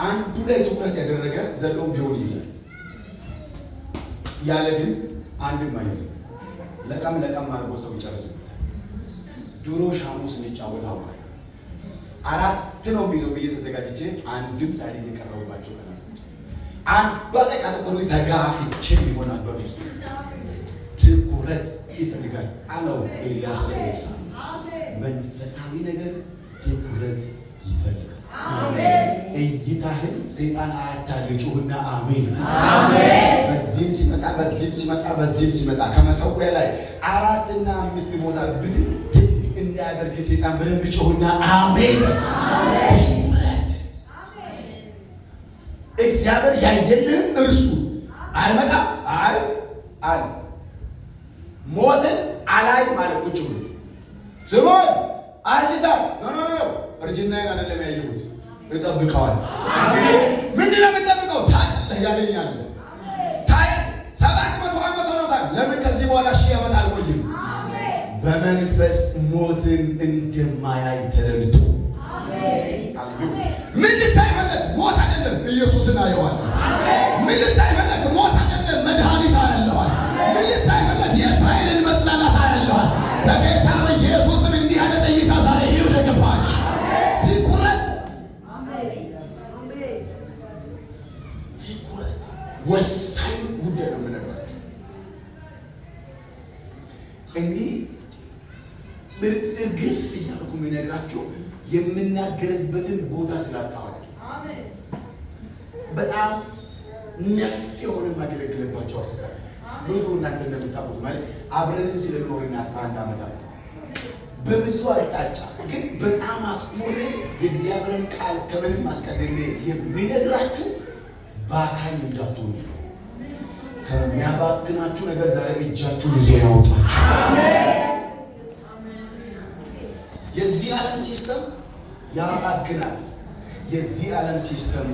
አንዱ ላይ ትኩረት ያደረገ ዘሎም ቢሆን ይይዛል። ያለ ግን አንድም አይይዝም። ለቀም ለቀም አድርጎ ሰው ይጨርስበታል። ድሮ ሻሙ ስንጫወት አውቃለሁ። አራት ነው የሚይዘው ብዬ ተዘጋጅቼ አንድም ሳልይዝ የቀረቡባቸው ቀናቶች። አንዷ ላይ ካተኮሩ ተጋፍቼ ቢሆን አንዷ ላይ ትኩረት ይፈልጋል አለው ኤልያስ ለኤልሳዕ። መንፈሳዊ ነገር ትኩረት ይፈልጋል። እይታህን ሰይጣን አያታልህ። ጩህና አሜን። በዚህም ሲመጣ፣ በዚህም ሲመጣ፣ በዚህም ሲመጣ ከመሰዊያ ላይ አራትና አምስት ቦታ ብትንትን እንዳያደርግ ሰይጣን በደንብ ጩህና አሜን። ትኩረት እግዚአብሔር ያየልህን እርሱ አይመጣም። አይ አለ ሞትን አላይ ማለት ቁጭ ብሎ ስሞት አርጅታል። No, no, no፣ እርጅናዬን አይደለም ያየሁት፣ እጠብቀዋል። ምንድን ነው የምጠብቀው? ታያለህ ያለኝ አለ። ታያለህ። 700 ዓመት ሆኖታል። ለምን ከዚህ በኋላ 1000 ዓመት አልቆይም? በመንፈስ ሞትን እንደማያይ ተረድቶ። ምን ልታይ ፈለግ? ሞት አይደለም፣ ኢየሱስን አየዋለሁ። ምን ልታይ ፈለግ? ሞት አይደለም፣ መድኃኒት አያለዋል። ምን ልታይ ፈለግ? የእስራኤልን መጽናናት አያለዋል። በጌታ በኢየሱስም እንዲህ አይነት እይታ ዛሬ ይውደ ገባች። ትኩረት፣ ትኩረት ወሳኝ ጉዳይ ነው የምነግራችሁ። እንዲህ እርግፍ እያልኩ የምነግራችሁ የምናገርበትን ቦታ ስላጣሁ አይደለም። በጣም ነፍ የሆነ የማገለግልባቸው አስተሳሰብ ብዙ እናንተ እንደምታውቁት ማለት አብረንም ስለኖርን 11 ዓመታት በብዙ አቅጣጫ ግን በጣም አትኩሬ የእግዚአብሔርን ቃል ከምንም አስቀድሜ የሚነግራችሁ በአካል እንዳትሆኑ ነው። ከሚያባክናችሁ ነገር ዛሬ እጃችሁን ይዞ ያወጣችሁ። የዚህ ዓለም system ያባክናል። የዚህ ዓለም system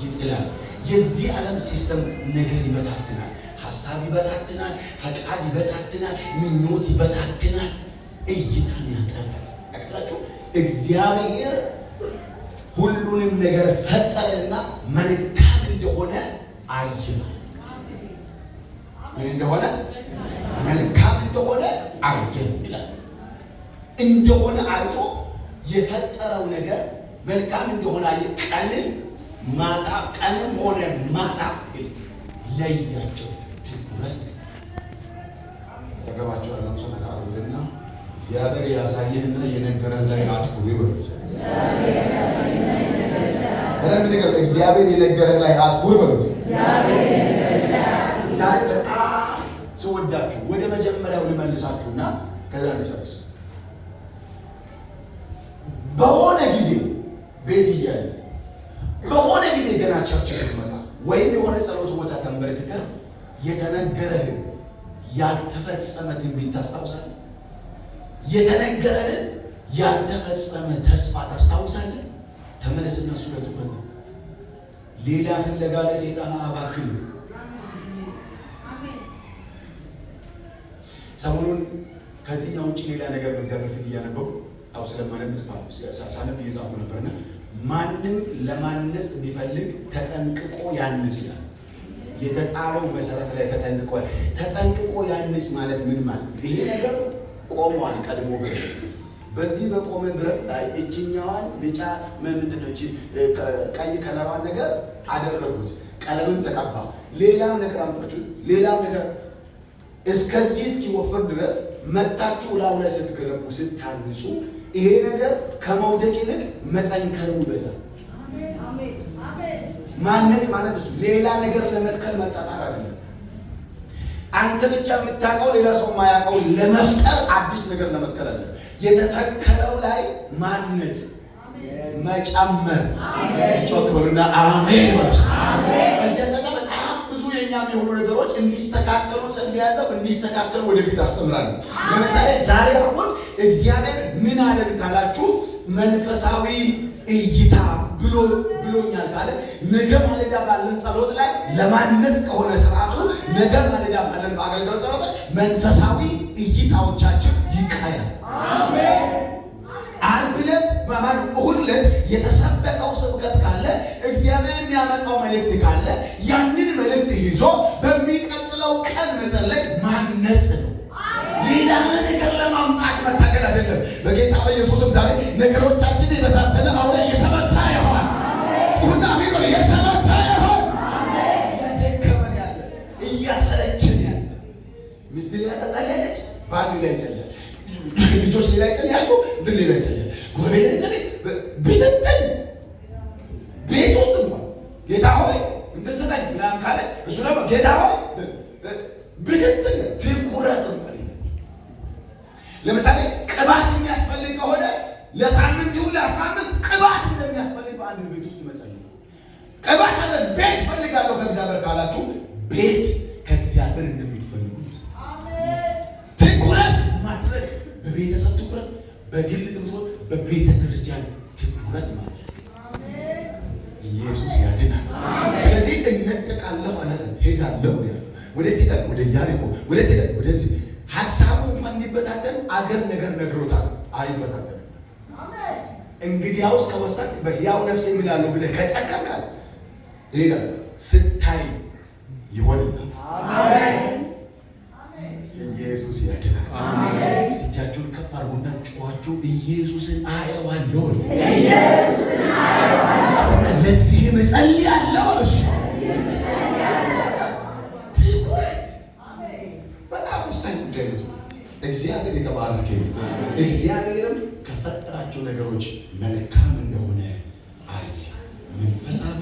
ይጥላል። የዚህ ዓለም system ነገር ይበታትናል። ሀሳብ ይበታትናል። ፈቃድ ይበታትናል። ምኞት ይበታትናል። እይታን ያጠፋል። አቅላችሁ እግዚአብሔር ሁሉንም ነገር ፈጠረና መልካም እንደሆነ አየ። ምን እንደሆነ? መልካም እንደሆነ አየ ይላል። እንደሆነ አይቶ የፈጠረው ነገር መልካም እንደሆነ አየ። ቀንን ማታ፣ ቀንም ሆነ ማታ ለያቸው። ትኩረት። አጠገባቸው ያለውን ሰው ነካ አድርጉትና እግዚአብሔር ያሳየህና የነገረህ ላይ አትኩር ይበሉት። በደንብ ንገር። እግዚአብሔር የነገረህ ላይ አትኩር በሉት። ዛሬ በጣም ስወዳችሁ ወደ መጀመሪያው ልመልሳችሁና ከዛ ልጨርስ። በሆነ ጊዜ ቤት እያለ፣ በሆነ ጊዜ ገና church ስትመጣ ወይም የሆነ ጸሎት ቦታ ተንበርክከህ የተነገረህን ያልተፈጸመ ትንቢት ታስታውሳለህ? የተነገረህን ያልተፈጸመ ተስፋ ታስታውሳለህ? ተመለስና እሱ ላይ ትኩረት። ሌላ ፍለጋ ላይ ሴጣን አባክን። ሰሞኑን ከዚህኛው ውጭ ሌላ ነገር በእግዚአብሔር ፊት እያነበብኩ አው ስለማነብ ሳነብ እየጻፍኩ ነበርና ማንም ለማነጽ ቢፈልግ ተጠንቅቆ ያንጽ ይላል። የተጣለው መሰረት ላይ ተጠንቅቆ፣ ተጠንቅቆ ያንጽ ማለት ምን ማለት ነው? ይሄ ነገር ቆሟል ቀድሞ ብረት፣ በዚህ በቆመ ብረት ላይ እችኛዋን ቢጫ ምንድን ነው እቺ ቀይ ከለሯን ነገር አደረጉት። ቀለምም ተቀባ። ሌላም ነገር አምጣችሁ ሌላም ነገር እስከዚህ እስኪወፍር ድረስ መጣችሁ ላዩ ላይ ስትገነቡ ስታንጹ ይሄ ነገር ከመውደቅ ይልቅ መጠንከሩ ይበዛል። ማነጽ ማለት እሱ ሌላ ነገር ለመትከል መጣጣር አይደለም። አንተ ብቻ የምታውቀው ሌላ ሰው የማያውቀው ለመፍጠር አዲስ ነገር ለመትከል አለ። የተተከለው ላይ ማነጽ፣ መጨመር። ጮክ በሉና አሜን በሉ። በዚህ አቅጣጫ በጣም ብዙ የኛም የሆኑ ነገሮች እንዲስተካከሉ ጸልያለሁ፣ እንዲስተካከሉ ወደፊት አስተምራለሁ። ለምሳሌ ዛሬ አሁን እግዚአብሔር ምን አለን ካላችሁ መንፈሳዊ እይታ ብሎ ብሎኛል ካለ ነገ ማለዳ ባለን ጸሎት ላይ ለማነጽ ከሆነ ስርዓቱ ነገ ማለዳ ባለን በአገልግሎት ጸሎት ላይ መንፈሳዊ እይታዎቻችን ይቀያል። ዓርብ ዕለት በማለት እሑድ ዕለት የተሰበከው ስብከት ካለ፣ እግዚአብሔር የሚያመጣው መልእክት ካለ ያንን መልእክት ይዞ በሚቀጥለው ቀን መጸለይ ማነጽ ነው። ሌላ ነገር ለማምጣት መታገል አይደለም። በጌታ በኢየሱስም ዛሬ ነገሮቻችን የበታተነ አውሬ የተመታ ይሆን። ጩሁና አሜን በሉ። የተመታ ይሆን። እያደከመን ያለ፣ እያሰለችን ያለ፣ ሚስት ሌላ ታጣላለች፣ ባል ሌላ ይጸልያል፣ ልጆች ሌላ ይጸልያሉ፣ እንትን ሌላ ይጸልያል፣ ጎረቤት ሌላ ይጸልያል። ብትትን ቤት ውስጥ እንኳን ጌታ ሆይ እንትን ስጠኝ ምናምን ካለች እሱ ደግሞ ጌታ ሆይ ብትትን፣ ትኩረት እንኳን የለም። ለምሳሌ ቅባት የሚያስፈልግ ከሆነ ለሳምንት ይሁን ለ15 ቅባት እንደሚያስፈልግ በአንድ ቤት ውስጥ መጸለይ። ቅባት አለ ቤት ፈልጋለሁ ከእግዚአብሔር ካላችሁ ቤት ከእግዚአብሔር እንደምትፈልጉት ትኩረት ማድረግ፣ በቤተሰብ ትኩረት፣ በግል በቤተ ክርስቲያን ትኩረት ማድረግ። ኢየሱስ ያድናል። ስለዚህ እነጠቃለሁ አላለም፣ ሄዳለሁ ነው ያለው። ወዴት ሄዳል? ወደ ኢያሪኮ። ወዴት ሄዳል? ወደዚህ። ሀሳቡ እንኳን እንዲበታተን አገር ነገር ነግሮታል። አይበታተንም። እንግዲያውስ ከወሰንክ በሕያው ነፍሴ እምላለሁ ብለህ ከጨከንካል እሄዳለሁ ስታይ ይሆንልሃል። ኢየሱስ ያድናል። እስቲ እጃችሁን ከፍ አድርጉና ጮኻችሁ ኢየሱስን አየዋለሁ በሉ። ጮኸና ለዚህም እጸልያለሁ በሉ። እስኪ ትኩረት በጣም ወሳኝ ጉዳይ ነው። ትኩረት። እግዚአብሔር የተባረከ ይሁን። እግዚአብሔርም ከፈጠራቸው ነገሮች መልካም እንደሆነ አየ። መንፈሳዊ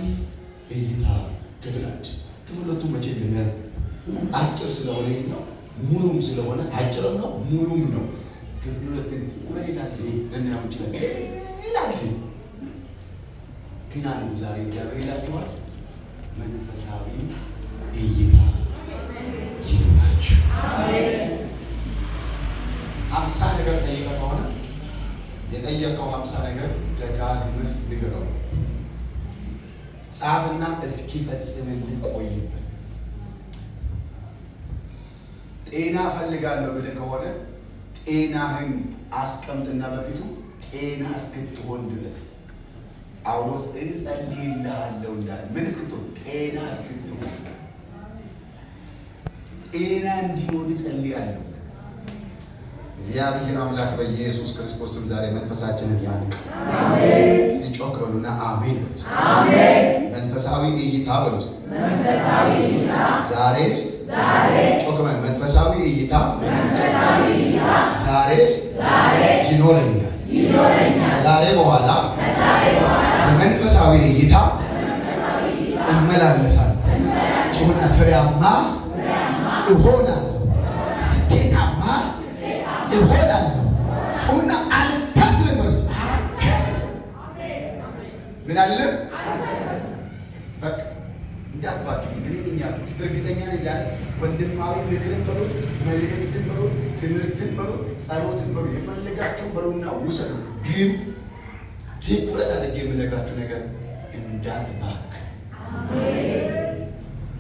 እይታ ክፍል አንድ። ክፍል ሁለቱ መቼ እንደሚያ አጭር ስለሆነ ይህ ነው፣ ሙሉም ስለሆነ አጭርም ነው ሙሉም ነው። ክፍል ሁለትን በሌላ ጊዜ ልናየው እንችላለን። ሌላ ጊዜ ግን አንዱ ዛሬ እግዚአብሔር ይላችኋል፣ መንፈሳዊ እይታ ይኑራችሁ። 50 ነገር ጠይቀህ ከሆነ የጠየቀው 50 ነገር ደጋግመህ ንገረው። ጻፍና እስኪፈጽምልህ ቆይበት። ጤና ፈልጋለሁ ብለህ ከሆነ ጤናህን አስቀምጥና በፊቱ ጤና እስክትሆን ድረስ ጳውሎስ እጸልይልሃለሁ እንዳለ ምን እስክትሆን? ጤና እስክትሆን፣ ጤና እንዲኖር እጸልያለሁ። እግዚአብሔር አምላክ በኢየሱስ ክርስቶስ ስም ዛሬ መንፈሳችንን ያንቅ። ሲጮክ በሉና አሜን በሉ። መንፈሳዊ እይታ በሉ። ዛሬ ጮክ በሉ። መንፈሳዊ እይታ ዛሬ ይኖረኛል። ከዛሬ በኋላ መንፈሳዊ እይታ እመላለሳለሁ። ጮህና ፍሬያማ እሆናለሁ። ስኬታማ እሆናለሁ። ጮህና አልከስርም በሉ። አልከስርም። ምን አልልም? በቃ እንዳትባክኝ። እኔ ነኝ ያልኩት። እርግጠኛ ነኝ ዛሬ ወንድማዊ ምክርን በሉት፣ መልእክትን በሉት፣ ትምህርትን በሉት፣ ጸሎትን በሉት፣ የፈለጋችሁን በሉና ውሰዱ። ግን ትኩረት አድርጌ የምነግራችሁ ነገር እንዳትባክ።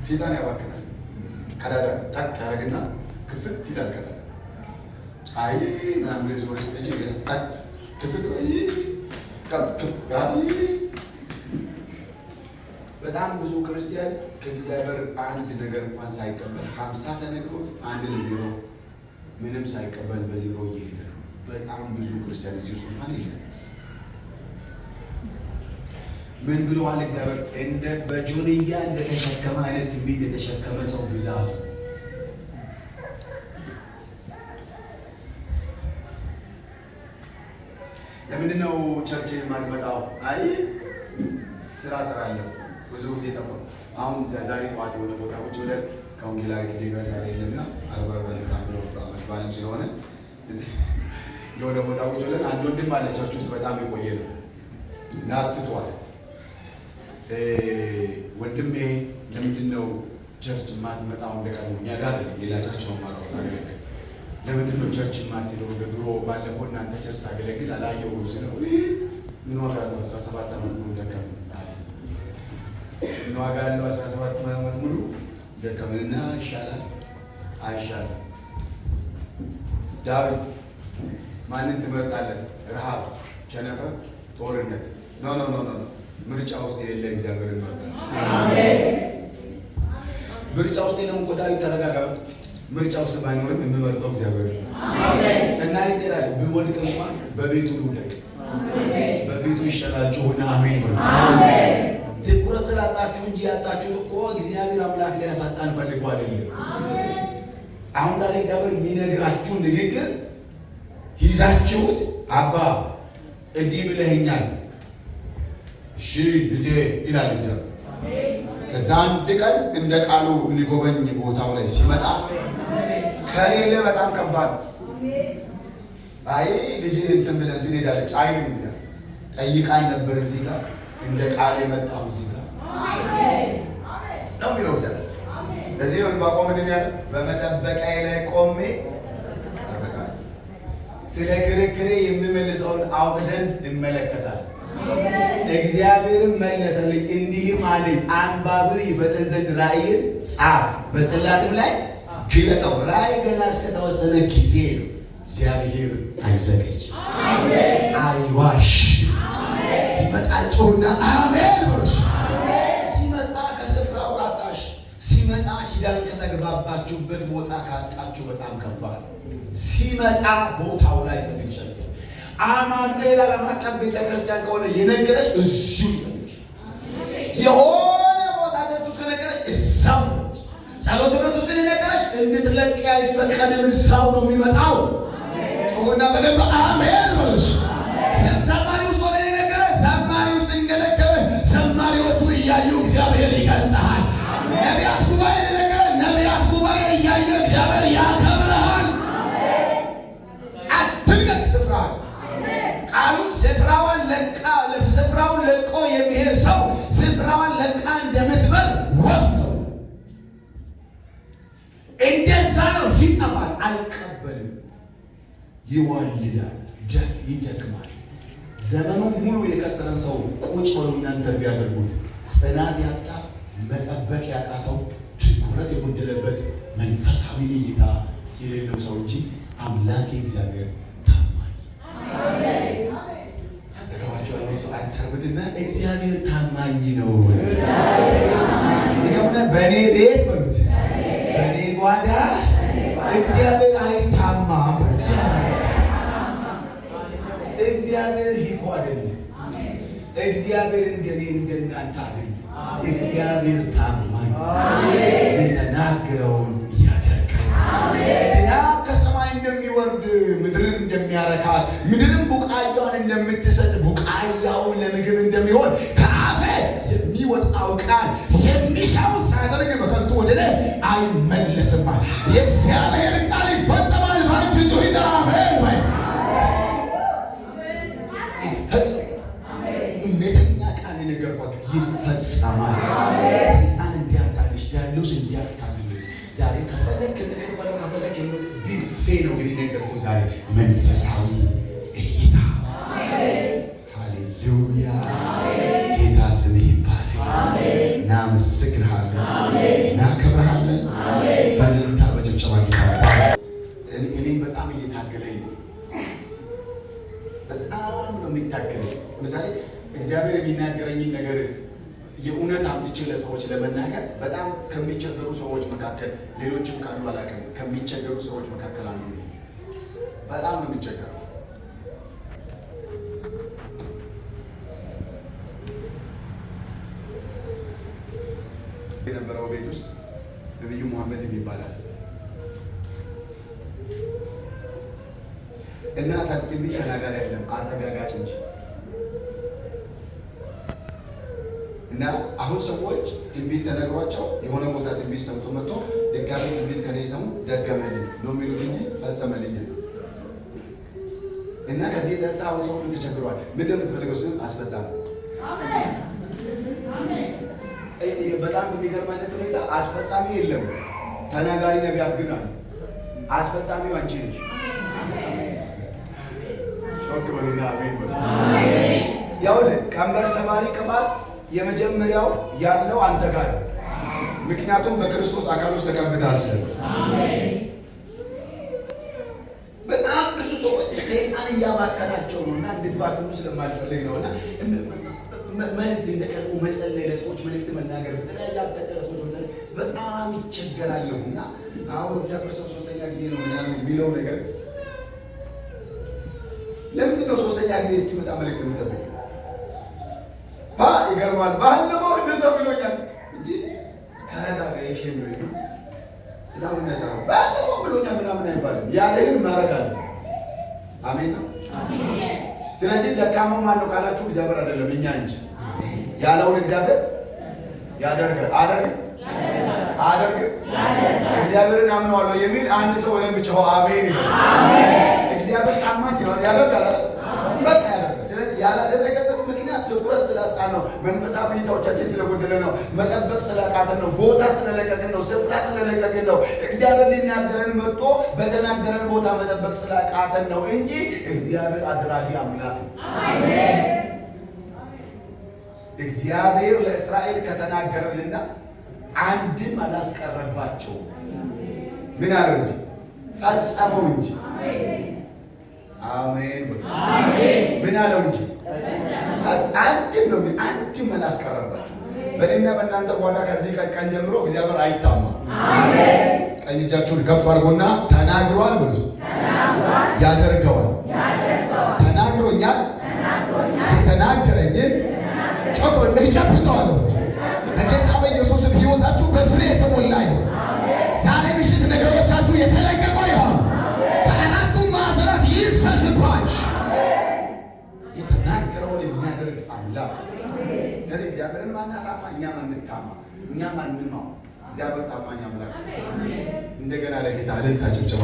ሴጣን ያባክናል። ቀዳዳ ጠቅ ያደርግና ክፍት ይላል። ቀዳዳ አይ ምናምን ብለህ ዞር ስትሄጂ ጠቅ ክፍት አይ አይ። በጣም ብዙ ክርስቲያን ከእግዚአብሔር አንድ ነገር እንኳን ሳይቀበል 50 ተነግሮት 1-0 ምንም ሳይቀበል በዜሮ እየሄደ ነው። በጣም ብዙ ክርስቲያን እዚህ ውስጥ እንኳን የለም። ምን ብለዋል እግዚአብሔር? እንደ በጆንያ እንደተሸከመ አይነት ትንቢት የተሸከመ ሰው ብዛቱ። ለምንድን ነው church የማትመጣው? አይ ስራ እሰራለሁ። ብዙ ጊዜ ጠበቁ። አሁን ዛሬ ጠዋት የሆነ ቦታ ቁጭ ብለን ከወንጌላዊ ኪዴ ጋር ዛሬ የለምና አርባ አርባ ልምጣ ብሎ ዓመት በዓልም ስለሆነ የሆነ ቦታ ቁጭ ብለን አንድ ወንድም አለ church ውስጥ በጣም የቆየ ነው እና ትቷል። ወንድሜ ለምንድን ነው church የማትመጣው? እንደ ቀድሞ እኛ ጋር አይደለም፣ ሌላ church ነው የማውቀው አገለግል። ለምንድን ነው church የማትሄደው? እንደ ድሮ ባለፈው እናንተ church ሳገለግል አላየሁም ስለው ምን ዋጋ አለው 17 ዓመት ሙሉ ደከምን አለ። ምን ዋጋ አለው 17 ዓመት ሙሉ ደከምንና ይሻላል አይሻልም? ዳዊት ማንን ትመርጣለህ? ረሃብ፣ ቸነፈር፣ ጦርነት? No, no, no, no፣ ምርጫ ውስጥ የሌለ እግዚአብሔርን እመርጣለሁ። ምርጫ ውስጥ የለም እኮ ዳዊት ተረጋጋ። ምርጫ ውስጥ ባይኖርም የምመርጠው እግዚአብሔር ነው። እና ይጤራል ብወድቅ እንኳን በቤቱ ልውደቅ፣ በቤቱ ይሻላል። ጩሁና አሜን በሉ። ትኩረት ስላጣችሁ እንጂ ያጣችሁት እኮ እግዚአብሔር አምላክ ሊያሳጣን ፈልጎ አይደለም። አሁን ዛሬ እግዚአብሔር የሚነግራችሁ ንግግር ይዛችሁት አባ እንዲህ ብለኸኛል፣ እሺ ልጄ ይላል እግዚአብሔር። ከዛ አንድ ቀን እንደ ቃሉ ሊጎበኝ ቦታው ላይ ሲመጣ ከሌለ በጣም ከባድ። አይ ልጅ እንትን ብለህ እንትን ሄዳለች አይልም እግዚአብሔር። ጠይቃኝ ነበር እዚህ ጋር እንደ ቃል የመጣሁ እዚህ ጋር ነው የሚለው እግዚአብሔር። ለዚህ ነው ዕንባቆም ምንድን ያለው? በመጠበቂያዬ ላይ ቆሜ እጠብቃለሁ። ስለ ክርክሬ የምመልሰውን አውቅ ዘንድ እመለከታለሁ። እግዚአብሔርም መለሰልኝ እንዲህም አለኝ፣ አንባቢው ይፈጥን ዘንድ ራእይን ጻፍ፣ በጽላትም ላይ ግለጠው። ራእይ ገና እስከተወሰነ ጊዜ ነው። እግዚአብሔር አይዘገይም፣ አይዋሽም። ይመጣል። ጩኹና አሜን በሉሽ። ሲመጣ ከስፍራው ካጣሽ፣ ሲመጣ ኪዳን ከተግባባችሁበት ቦታ ካጣችሁ በጣም ከባድ። ሲመጣ ቦታው ላይ ይፈልግሻል። አማኑኤል ዓለም አቀፍ ቤተክርስቲያን ከሆነ የነገረሽ እዚሁ ይፈልግሻል። የሆነ ቦታ church ውስጥ ከነገረሽ እዛው ይፈልግሻል። ጸሎት ህብረት ውስጥ የነገረሽ እንድትለቅ አይፈቀድም፣ እዛው ነው የሚመጣው። ጮኹና በደንብ አሜን በሉሽ። ዘማሪ ውስጥ ሆነ የነገረ ዘማሪ ውስጥ እንደነገረ ዘማሪዎቹ እያዩ እግዚአብሔር ይገልጥሃል። ነቢያት ጉባኤ የነገረ ነቢያት ጉባኤ እያየ እግዚአብሔር ያከብርሃል። አትልቀቅ ስፍራህን። ቃሉ ስፍራዋን ለቃ ስፍራውን ለቆ የሚሄድ ሰው ስፍራዋን ለቃ እንደምትበር ወፍ ነው። እንደዛ ነው። ይጠፋል፣ አይቀበልም፣ ይዋልላል፣ ይደክማል። ዘመኑ ሙሉ የከሰረን ሰው ቁጭ በሉና interview ያድርጉት። ጽናት ያጣ፣ መጠበቅ ያቃተው፣ ትኩረት የጎደለበት፣ መንፈሳዊ እይታ የሌለው ሰው እንጂ አምላኬ እግዚአብሔር ታማኝ። አጠገባቸው ያለው ሰው አታርጉትና እግዚአብሔር ታማኝ ነው። እንደውም በእኔ ቤት በሉት፣ በእኔ ጓዳ እግዚአብሔር አይታማም። እግዚአብሔር ሂኮ አይደለም። እግዚአብሔር እንደኔ እንደናንተ አይደለም። እግዚአብሔር ታማኝ፣ የተናገረውን ያደርጋል። ዝናብ ከሰማይ እንደሚወርድ ምድርን እንደሚያረካት፣ ምድርን ቡቃያዋን እንደምትሰጥ፣ ቡቃያውን ለምግብ እንደሚሆን ከአፌ የሚወጣው ቃል የሚሻውን ሳያደርግ በከንቱ ወደ እኔ አይመለስም። የእግዚአብሔር ቃል ይፈጸማል። ባንቺ ጩኺና አሜን በይ። ይፈጸማል። እውነተኛ ቃል የነገርኳችሁ ይፈጸማል። ሰይጣን እንዲያታልሽ፣ ዲያብሎስ እንዲያታልልሽ ዛሬ ከፈለክ ምክር በለው ከፈለክ ቢፌ ነው ግን የነገርኩህ ዛሬ መንፈሳዊ እይታ። ሃሌሉያ! ጌታ ስምህ ይባረክ። እናመሰግንሃለን፣ እናከብርሃለን። በእልልታ በጭብጨባ ጌታ እኔም በጣም እየታገለኝ ነው። በጣም ነው የሚታገለኝ። ለምሳሌ እግዚአብሔር የሚናገረኝን ነገር የእውነት አምጥቼ ለሰዎች ለመናገር በጣም ከሚቸገሩ ሰዎች መካከል፣ ሌሎችም ካሉ አላውቅም፣ ከሚቸገሩ ሰዎች መካከል አንዱ ነኝ። በጣም ነው የሚቸገረው። የነበረው ቤት ውስጥ ነብዩ መሐመድ የሚባላል እና ትንቢት ተናጋሪ አይደለም፣ አረጋጋጭ እንጂ። እና አሁን ሰዎች ትንቢት ተነግሯቸው የሆነ ቦታ ትንቢት ሰምቶ መጥቶ ድጋሚ ትንቢት ከኔ ሰሙ ደገመልኝ ነው የሚሉት እንጂ ፈጸመልኝ። እና ከዚህ የተነሳ አሁን ሰው ሁሉ ተቸግሯል። ምንድን ነው የምትፈልገው? ስም አስፈጻሚ። በጣም በሚገርም አይነት ሁኔታ አስፈጻሚ የለም፣ ተናጋሪ ነቢያት ግን አሉ። አስፈጻሚው አንቺ ነሽ። ጮክ በሉና አሜን በሉ። ያውልህ ቀንበር ሰባሪ ቅባት የመጀመሪያው ያለው አንተ ጋር ነው። ምክንያቱም በክርስቶስ አካል ውስጥ ተቀብተሃል። ስለ በጣም ብዙ ሰዎች ሰይጣን እያባከናቸው ነው እና እንድትባክኑ ስለማልፈልግ ነው። እና መልእክት እንደቀድሞ መጸለይ፣ ለሰዎች መልእክት መናገር፣ በተለያየ አቅጣጫ ለሰዎች መጸለይ በጣም ይቸገራለሁ። እና አሁን እግዚአብሔር ሰው ሶስተኛ ጊዜ ነው ምናምን የሚለው ነገር ለምንድን ነው ሶስተኛ ጊዜ እስኪመጣ መልእክት የምጠብቀው? ይገርማል። ባለፈው እንደዛ ብሎኛል እንጂ ተረጋጋ፣ የሼም ነው ይሉ በጣም የሚያሰራው ባለፈው ብሎኛል ምናምን አይባልም። ያለህን ማድረግ አለ። አሜን ነው። ስለዚህ ደካማው ማን ነው ካላችሁ እግዚአብሔር አይደለም እኛ እንጂ። ያለውን እግዚአብሔር ያደርጋል። አደርግ አደርግ እግዚአብሔርን አምነዋለሁ የሚል አንድ ሰው ወደ የሚጮኸው አሜን ይበል። እግዚአብሔር ታማኝ ነው፣ ያደርጋል አይደል? በቃ ያደርጋል። ስለዚህ ያላደረገበት ምክንያት ትኩረት ስላጣ ስላጣን ነው። መንፈሳዊ እይታዎቻችን ስለጎደለ ነው። መጠበቅ ስላቃተን ነው። ቦታ ስለለቀቅን ነው። ስፍራ ስለለቀቅን ነው። እግዚአብሔር ሊናገረን መጥቶ በተናገረን ቦታ መጠበቅ ስላቃተን ነው እንጂ እግዚአብሔር አድራጊ አምላክ ነው። እግዚአብሔር ለእስራኤል ከተናገረልና አንድም አላስቀረባቸውም። ምን አለው እንጂ ፈጸመው እንጂ። አሜን። ምን አለው እንጂ አንድም ነው፣ አንድም አላስቀረባቸው። በእኔና በእናንተ ጓዳ ከዚህ ቀን ጀምሮ እግዚአብሔር አይታማም። ቀኝ እጃችሁን ከፍ አድርጎና ተናግሯል ብሉት፣ ያደርገዋል። ተናግሮኛል፣ የተናገረኝን ጮክ እጨብጠዋለሁ። በጌታ በኢየሱስም ሕይወታችሁ በፍሬ የተሞላ ይሁን። ዛሬ ምሽት ነገሮቻችሁ የተለቀቁ ይሆን። ከአራቱ ማዕዘናት ይፍሰስባችሁ። የተናገረውን የሚያደርግ አምላክ። ስለዚህ እግዚአብሔርን ማናሳፋ፣ እኛ ማንታማ፣ እኛ ማንማው፣ እግዚአብሔር ታማኝ አምላክ። እንደገና ለጌታ እልልታ ጭብጨባ።